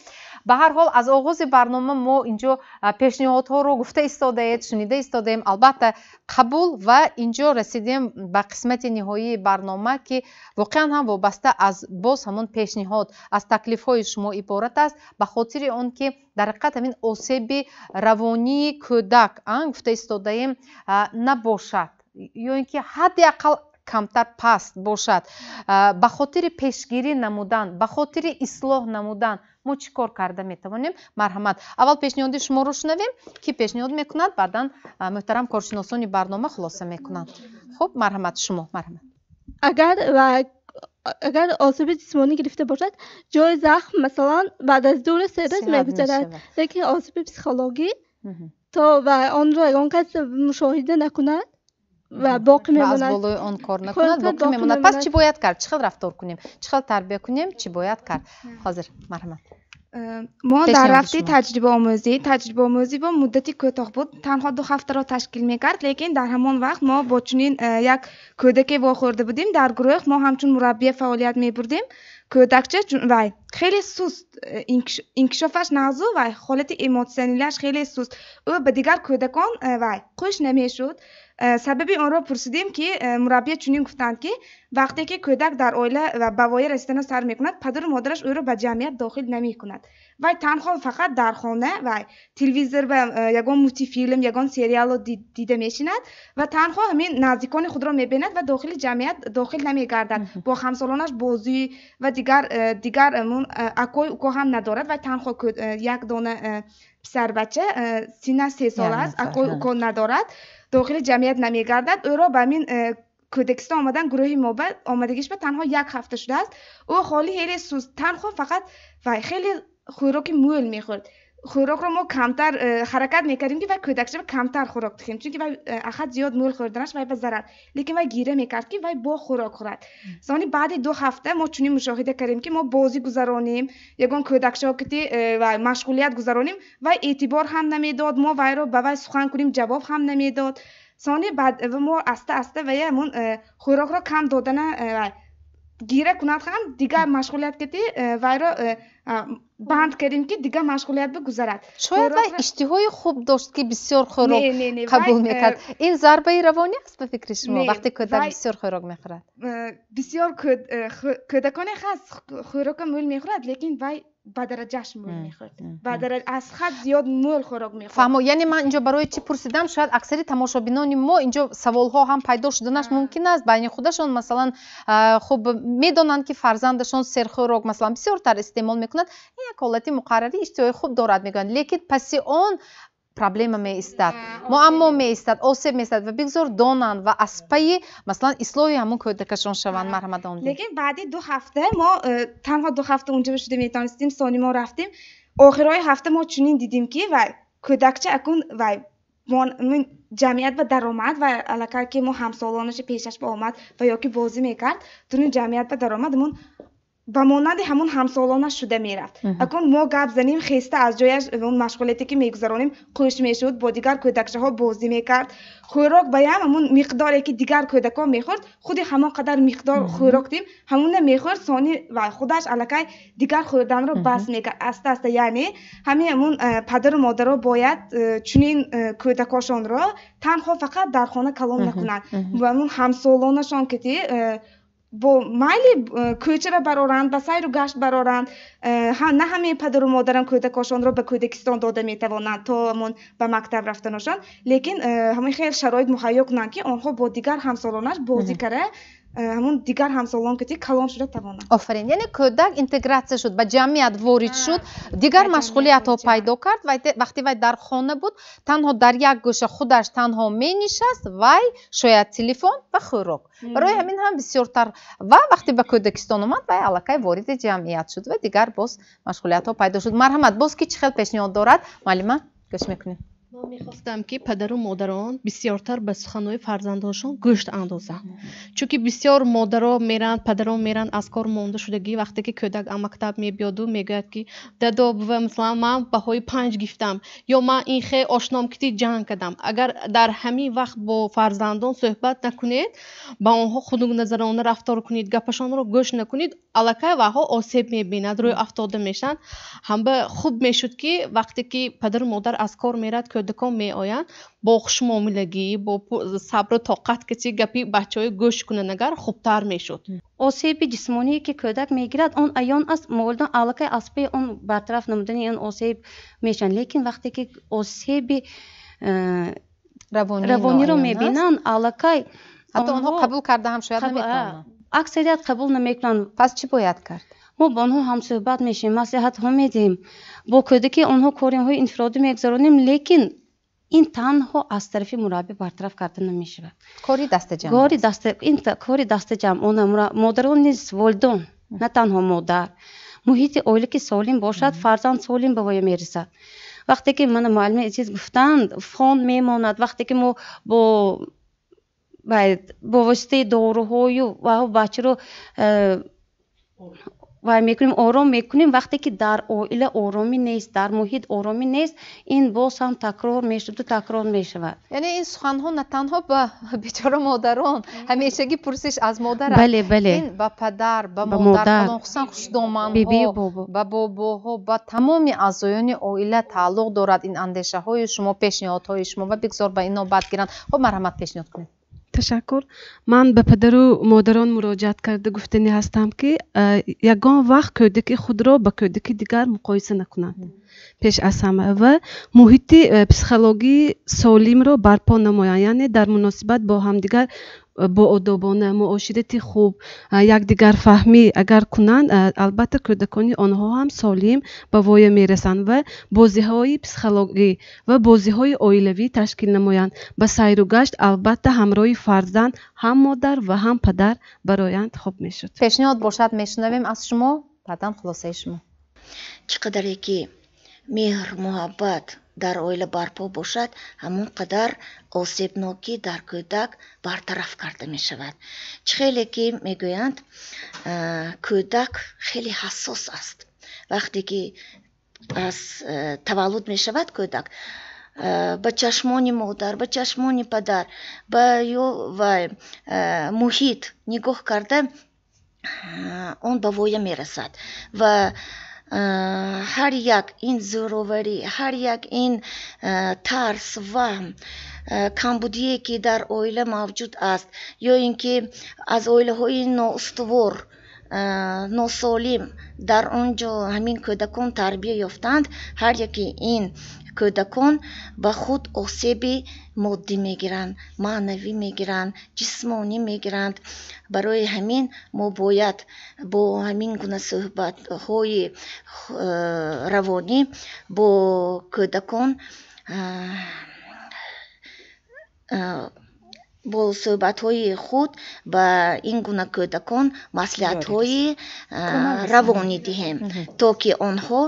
Ба ҳар ҳол, аз оғози барнома мо инҷо пешниҳодҳоро гуфта истодаед, шунида истодаем, албатта қабул. Ва инҷо расидем ба қисмати ниҳоии барнома, ки воқеан ҳам вобаста аз боз ҳамон пешниҳод, аз таклифҳои шумо иборат аст, ба хотири он ки дар ҳақиқат ҳамин осеби равонии кӯдак, гуфта истодаем, набошад ё ин ки ҳадди ақал камтар паст бошад, ба хотири пешгирӣ намудан, ба хотири ислоҳ намудан мо чӣ кор карда метавонем? Марҳамат, аввал пешниҳоди шуморо шунавем, ки пешниҳод мекунад, баъдан муҳтарам коршиносони барнома хулоса мекунанд. Хуб, марҳамат, шумо, марҳамат. Агар осеби ҷисмонӣ гирифта бошад, ҷои захм, масалан, баъд аз 2 рӯз, 3 рӯз мегузарад, лекин осеби психологӣ то ва онро ягон кас мушоҳида накунад ва боқӣ мемонад. Аз болои он кор накунад, боқӣ мемонад. Пас чӣ бояд кард? Чӣ хел рафтор кунем, чӣ хел тарбия кунем, чӣ бояд кард ҳозир? Марҳамат. Мо дар рафти таҷрибаомӯзӣ, таҷрибаомӯзӣ бо муддати кӯтоҳ буд, танҳо 2 ҳафтаро ташкил мекард, лекин дар ҳамон вақт мо бо чунин як кӯдаке вохӯрда будем. Дар гурӯҳ мо ҳамчун мураббия фаъолият мебурдем. Кӯдакча вай хеле суст инкишофаш нағзу вай ҳолати эмотсионалиаш хеле суст. Ӯ ба дигар кӯдакон вай қӯш намешуд. Сабаби онро пурсидем, ки мураббия чунин гуфтанд, ки вақте ки кӯдак дар оила ва ба воя расидана сар мекунад, падару модараш ӯро ба ҷамъият дохил намекунад. Вай танҳо фақат дар хона ва телевизор ва ягон мультифилм, ягон сериалро дида мешинад ва танҳо ҳамин наздикони худро мебинад ва дохили ҷамъият дохил намегардад. Бо ҳамсолонаш бозӣ ва дигар акой уко ҳам надорад. Вай танҳо як дона писарбача, синнаш 3 сола аст, акой уко надорад, дохили ҷамъият намегардад. Ӯро ба ҳамин кӯдакистон омадан, гурӯҳи мо ба омадагиш ба танҳо як ҳафта шудааст. Ӯ ҳоли хеле суст, танҳо фақат вай хеле хӯроки мӯл мехӯрд. Хӯрокро мо камтар ҳаракат мекардем, ки вай кӯдакшава камтар хӯрок диҳем, чунки вай ахад зиёд мӯл хӯрданаш вай ба зарар, лекин вай гира мекард, ки вай бо хӯрок хӯрад. Сони баъди 2 ҳафта мо чунин мушоҳида кардем, ки мо бозӣ гузаронем, ягон кӯдакшао кити вай машғулият гузаронем, вай эътибор ҳам намедод. Мо вайро ба вай сухан кунем, ҷавоб ҳам намедод. Сони баъд мо аста аста вая ҳамун хӯрокро кам додана, гира кунад ҳам, дигар машғулият кити вайро банд кардем, ки дигар машғулият бигузарад. Шояд вай иштиҳои хуб дошт, ки бисёр хӯрок қабул мекард. Ин зарбаи равонӣ аст, ба фикри шумо, вақте кӯдак бисёр хӯрок мехӯрад? Бисёр кӯдаконе ҳаст, хӯрока мӯл мехӯрад, лекин вай ба дараҷаш мӯл мехӯрд, аз ҳад зиёд мӯл хӯрок мехӯрд. Фаҳмо, яъне ман инҷо барои чӣ пурсидам? Шояд аксари тамошобинони мо инҷо саволҳо ҳам пайдо шуданаш мумкин аст байни худашон. Масалан, хуб медонанд, ки фарзандашон серхӯрок, масалан, бисёртар истеъмол мекунад. Ин як ҳолати муқаррарӣ, иштиҳои хуб дорад мегӯянд, лекин паси он проблема меистад, муаммо меистад, осеб меистад ва бигзор донанд ва аз пайи, масалан, ислоҳи ҳамун кӯдакашон шаванд. Марҳамат. Лекин баъди 2 ҳафта мо танҳо 2 ҳафта унҷо шуда метавонистем. Сони мо рафтем, охирҳои ҳафта мо чунин дидем, ки вай кӯдакча акун вай ҷамъият ба даромад ва аллакай ки мо ҳамсолонаши пешаш ба омад ва ё ки бозӣ мекард, дуни ҷамъият ба даромад, ҳамун ба монанди ҳамун ҳамсолонаш шуда мерафт. Акун мо гап занем, хеста аз ҷояш, он машғулияте ки мегузаронем, қӯш мешуд, бо дигар кӯдакчаҳо бозӣ мекард. Хӯрок баям ҳамун миқдоре ки дигар кӯдакон мехӯрд, худи ҳамон қадар миқдор хӯрок дим, ҳамуна мехӯрд. Сони ва худаш аллакай дигар хӯрданро бас мекард аста аста. Яъне ҳамин ҳамун падару модаро бояд чунин кӯдакошонро танҳо фақат дар хона калон накунанд ва ҳамун ҳамсолонашон ки бо майли кӯчаро бароранд, ба сайру гашт бароранд. На ҳамаи падару модарам кӯдакошонро ба кӯдакистон дода метавонанд то ҳамон ба мактаб рафтаношон, лекин ҳамин хел шароит муҳайё кунанд, ки онҳо бо дигар ҳамсолонаш бозӣ кара, ҳамун дигар ҳамсолон ки калон шуда тавонанд. Офарин! Яъне кӯдак интегратсия шуд, ба ҷамъият ворид шуд, дигар машғулиятҳо пайдо кард. Вақте вай дар хона буд, танҳо дар як гӯша худаш танҳо менишаст, вай шояд телефон ва хӯрок, барои ҳамин ҳам бисёртар. Ва вақте ба кӯдакистон омад, вай аллакай вориди ҷамъият шуд ва дигар боз машғулиятҳо пайдо шуд. Марҳамат, боз ки чӣ хел пешниҳод дорад? Муаллима, гӯш мекунем. Ман мехостам, ки падару модарон бисёртар ба суханҳои фарзандоншон гӯшт андозанд, чунки бисёр модаро меранд, падарон меранд аз кор монда шудагӣ. Вақте ки кӯдак аз мактаб мебиёду мегӯяд, ки дадо, бува, масалан, ман баҳои 5 гирифтам ё ман ин хе ошном кити ҷанг кардам, агар дар ҳамин вақт бо фарзандон суҳбат накунед, ба онҳо хунукназарона рафтор кунед, гапашонро гӯш накунед, аллакай ваҳо осеб мебинад, рӯй афтода мешаванд. Ҳамба хуб мешуд, ки вақте ки падару модар аз кор мерад, кӯдакон меоянд, бо хушмуомилагӣ, бо сабру тоқат кати гапи бачаҳои гӯш кунанд, агар хубтар мешуд. Осеби ҷисмоние ки кӯдак мегирад, он аён аст. Волидон аллакай аз паи он бартараф намудани он осеб мешаванд, лекин вақте ки осеби равониро мебинанд, аллакай ҳатто онҳо қабул карда ҳам шояд наметавонанд. Аксарият қабул намекунанд. Пас чӣ бояд кард? Мо бо онҳо ҳамсӯҳбат мешавем, маслиҳатҳо медиҳем, бо кӯдаки онҳо кориҳои инфиродӣ мегузаронем, лекин ин танҳо аз тарафи мураббӣ бартараф карда намешавад. Кори дастаҷамъ. Ин кори дастаҷамъона. Модарон низ, волидон, на танҳо модар. Муҳити оила ки солим бошад, фарзанд солим ба воя мерасад. Вақте ки мана муаллими азиз гуфтанд, фон мемонад. Вақте ки мо бо воситаи доруҳою бачаро Вай мекунем, ором мекунем. Вақте ки дар оила оромӣ нест, дар муҳит оромӣ нест, ин боз ҳам такрор мешуду такрор мешавад. Яъне ин суханҳо на танҳо ба бечора модарон, ҳамешагӣ пурсиш аз модар аст. Бале, бале. Ин ба падар, ба модар, хусусан хушдоманҳо, ба бобоҳо, ба тамоми аъзоёни оила тааллуқ дорад ин андешаҳои шумо, пешниҳодҳои шумо, ва бигзор ба ин навбат гиранд. Хуб, марҳамат, пешниҳод кунед. Ташаккур. Ман ба падару модарон муроҷиат карда гуфтанӣ ҳастам, ки ягон вақт кӯдаки худро ба кӯдаки дигар муқоиса накунанд пеш аз ҳама ва муҳити психологии солимро барпо намоянд, яъне дар муносибат бо ҳамдигар боодобона, муоширати хуб, якдигарфаҳмӣ агар кунанд, албатта кӯдакони онҳо ҳам солим ба воя мерасанд ва бозиҳои психологӣ ва бозиҳои оилавӣ ташкил намоянд. Ба сайру гашт албатта ҳамроҳи фарзанд ҳам модар ва ҳам падар бароянд хуб мешуд. Пешниҳод бошад, мешунавем аз шумо, баъдан хулосаи шумо. Чӣ қадаре ки меҳр, муҳаббат дар оила барпо бошад, ҳамон қадар осебнокӣ дар кӯдак бартараф карда мешавад. Чӣ хеле ки мегӯянд, кӯдак хеле ҳассос аст. Вақте ки аз таваллуд мешавад кӯдак, ба чашмони модар, ба чашмони падар, ба ё ва муҳит нигоҳ карда, он ба воя мерасад ва ҳар як ин зӯроварӣ, ҳар як ин тарс, ваҳм, камбудие ки дар оила мавҷуд аст, ё ин ки аз оилаҳои ноустувор, носолим дар он ҷо ҳамин кӯдакон тарбия ёфтанд, ҳар яки ин кӯдакон ба худ осеби моддӣ мегиранд, маънавӣ мегиранд, ҷисмонӣ мегиранд. Барои ҳамин мо бояд бо ҳамин гуна суҳбатҳои равонӣ бо кӯдакон, бо суҳбатҳои худ ба ин гуна кӯдакон маслиҳатҳои равонӣ диҳем, то ки онҳо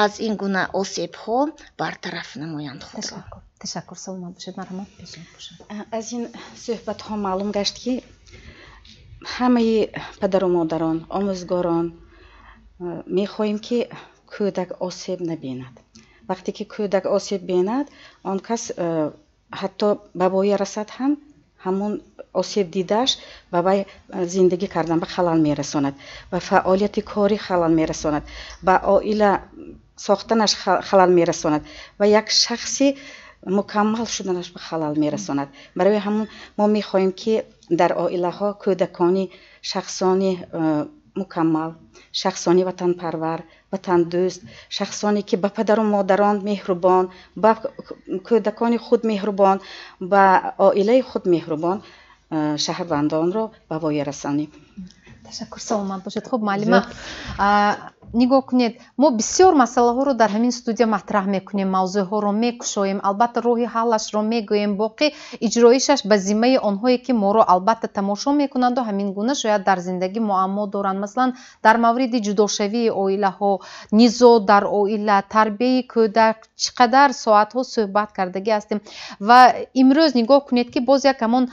аз ин гуна осебҳо бартараф намоянд худро. Ташаккур, саломат бошед, марҳамат, пешниҳод бошад. Аз ин суҳбатҳо маълум гашт, ки ҳамаи падару модарон, омӯзгорон мехоҳем, ки кӯдак осеб набинад. Вақте ки кӯдак осеб бинад, он кас ҳатто ба воя расад ҳам, ҳамон осеб дидааш ба вай зиндагӣ кардан ба халал мерасонад, ба фаъолияти корӣ халал мерасонад, ба оила сохтанаш халал мерасонад ва як шахси мукаммал шуданаш ба халал мерасонад. Барои ҳамон мо мехоҳем, ки дар оилаҳо кӯдакони шахсони мукаммал, шахсони ватанпарвар, ватандӯст, шахсоне ки ба падару модарон меҳрубон, ба кӯдакони худ меҳрубон, ба оилаи худ меҳрубон шаҳрвандонро ба воя расонем. Ташаккур, саломат бошед. Хуб, муаллима, нигоҳ кунед, мо бисёр масъалаҳоро дар ҳамин студия матраҳ мекунем, мавзӯъҳоро мекушоем, албатта роҳи ҳаллашро мегӯем, боқӣ иҷроишаш ба зиммаи онҳое ки моро албатта тамошо мекунанду ҳамин гуна шояд дар зиндагӣ муаммо доранд. Масалан, дар мавриди ҷудошавии оилаҳо, низоъ дар оила, тарбияи кӯдак чӣ қадар соатҳо суҳбат кардагӣ ҳастем. Ва имрӯз нигоҳ кунед, ки боз як ҳамон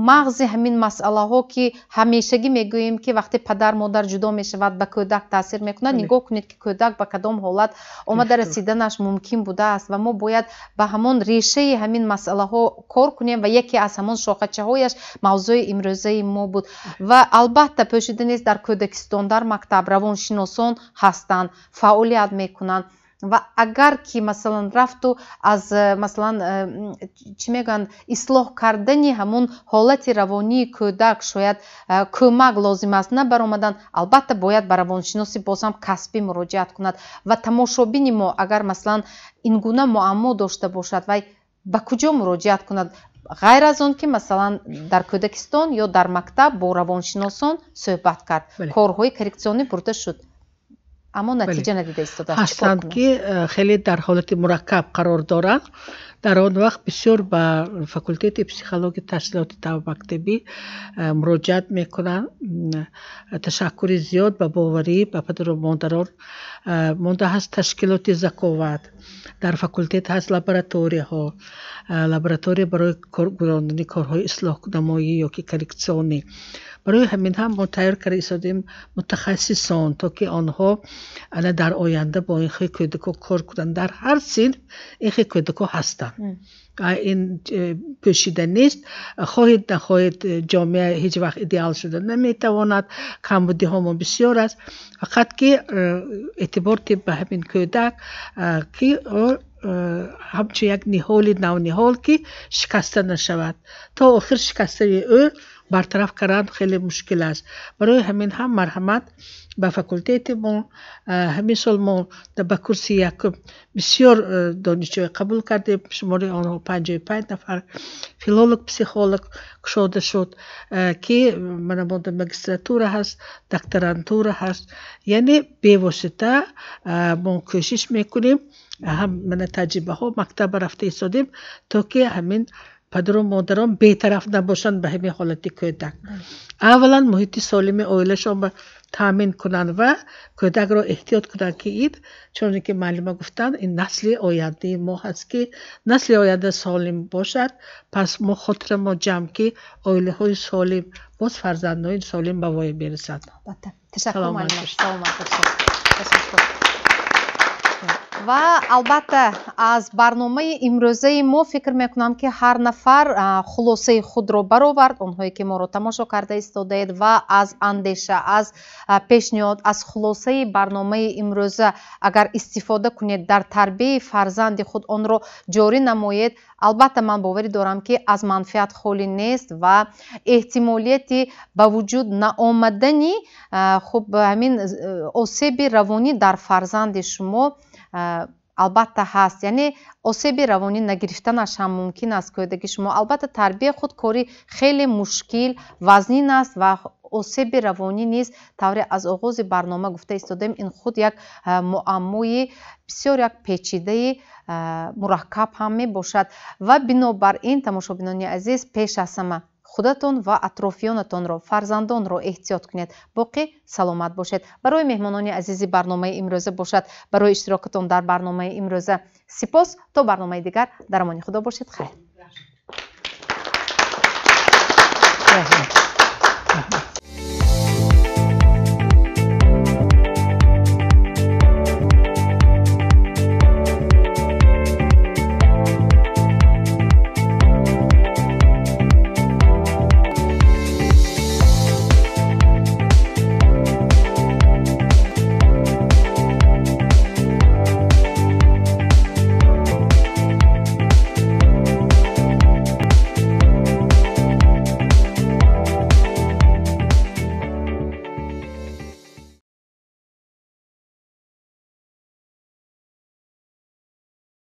мағзи ҳамин масъалаҳо, ки ҳамешагӣ мегӯем, ки вақте падар модар ҷудо мешавад, ба кӯдак таъсир мекунад. Нигоҳ кунед, ки кӯдак ба кадом ҳолат омада расиданаш мумкин будааст ва мо бояд ба ҳамон решаи ҳамин масъалаҳо кор кунем ва яке аз ҳамон шохачаҳояш мавзӯи имрӯзаи мо буд. Ва албатта пӯшида нест, дар кӯдакистон, дар мактаб равоншиносон ҳастанд, фаъолият мекунанд ва агар ки масалан рафту аз масалан чӣ мегӯянд, ислоҳ кардани ҳамон ҳолати равонии кӯдак шояд кӯмак лозим аст, набаромадан, албатта бояд ба равоншиноси боз ҳам касбӣ муроҷиат кунад. Ва тамошобини мо агар масалан ин гуна муаммо дошта бошад, вай ба куҷо муроҷиат кунад? Ғайр аз он ки масалан дар кӯдакистон ё дар мактаб бо равоншиносон суҳбат кард, корҳои коррекционӣ бурда шуд, аммо натиҷа надида истодааст. Ҳастанд, ки хеле дар ҳолати мураккаб қарор доранд. Дар он вақт бисёр ба факултети психологии таҳсилоти тавмактабӣ муроҷиат мекунанд. Ташаккури зиёд ба боварӣ ба падару модарон монда ҳаст ташкилоти Заковат. Дар факултет ҳаст лабораторияҳо, лаборатория барои гузарондани корҳои ислоҳнамоӣ ё ки коррекционӣ. Барои ҳамин ҳам мо тайёр карда истодем мутахассисон, то ки онҳо ана дар оянда бо ин хел кӯдако кор кунанд. Дар ҳар синф ин хел кӯдако ҳастанд. Ин пӯшида нест. Хоҳед нахоҳед, ҷомеа ҳеҷ вақт идеал шуда наметавонад, камбудиҳомо бисёр аст. Фақат ки эътибор диҳед ба ҳамин кӯдак, ки ҳамчун як ниҳоли навниҳол, ки шикаста нашавад. То охир шикастаи ӯ бартараф кардан хеле мушкил аст. Барои ҳамин ҳам марҳамат ба факултети мо. Ҳамин сол мо ба курси якум бисёр донишҷӯй қабул кардем, шумори онҳо 55 нафар. Филолог, психолог кушода шуд, ки мана мо магистратура ҳаст, докторантура ҳаст. Яъне бевосита мо кӯшиш мекунем, ҳам мана таҷрибаҳо мактаба рафта истодем, то ки ҳамин падару модарон бетараф набошанд ба ҳамин ҳолати кӯдак. Аввалан муҳити солими оилашон ба таъмин кунанд ва кӯдакро эҳтиёт кунанд, ки ин, чуне ки муаллима гуфтанд, ин насли ояндаи мо ҳаст, ки насли оянда солим бошад, пас мо хотирамо ҷамъ, ки оилаҳои солим боз фарзандони солим ба воя мерасанд. Албатта. Ташаккур, муаллима. Саломат бошед. Ташаккур. Ва албатта аз барномаи имрӯзаи мо фикр мекунам, ки ҳар нафар хулосаи худро баровард, онҳое ки моро тамошо карда истодаед, ва аз андеша, аз пешниҳод, аз хулосаи барномаи имрӯза агар истифода кунед, дар тарбияи фарзанди худ онро ҷорӣ намоед, албатта ман боварӣ дорам, ки аз манфиат холӣ нест ва эҳтимолияти ба вуҷуд наомадани хуб ҳамин осеби равонӣ дар фарзанди шумо албатта ҳаст. Яъне осеби равонӣ нагирифтанаш ҳам мумкин аст кӯдаки шумо. Албатта тарбия худ кори хеле мушкил, вазнин аст ва осеби равонӣ низ, тавре аз оғози барнома гуфта истодаем, ин худ як муаммои бисёр як печидаи мураккаб ҳам мебошад. Ва бинобар ин, тамошобинони азиз, пеш аз ҳама худатон ва атрофиёнатонро, фарзандонро эҳтиёт кунед. Боқӣ саломат бошед. Барои меҳмонони азизи барномаи имрӯза бошад, барои иштирокатон дар барномаи имрӯза сипос. То барномаи дигар дар амони Худо бошед. Хайр.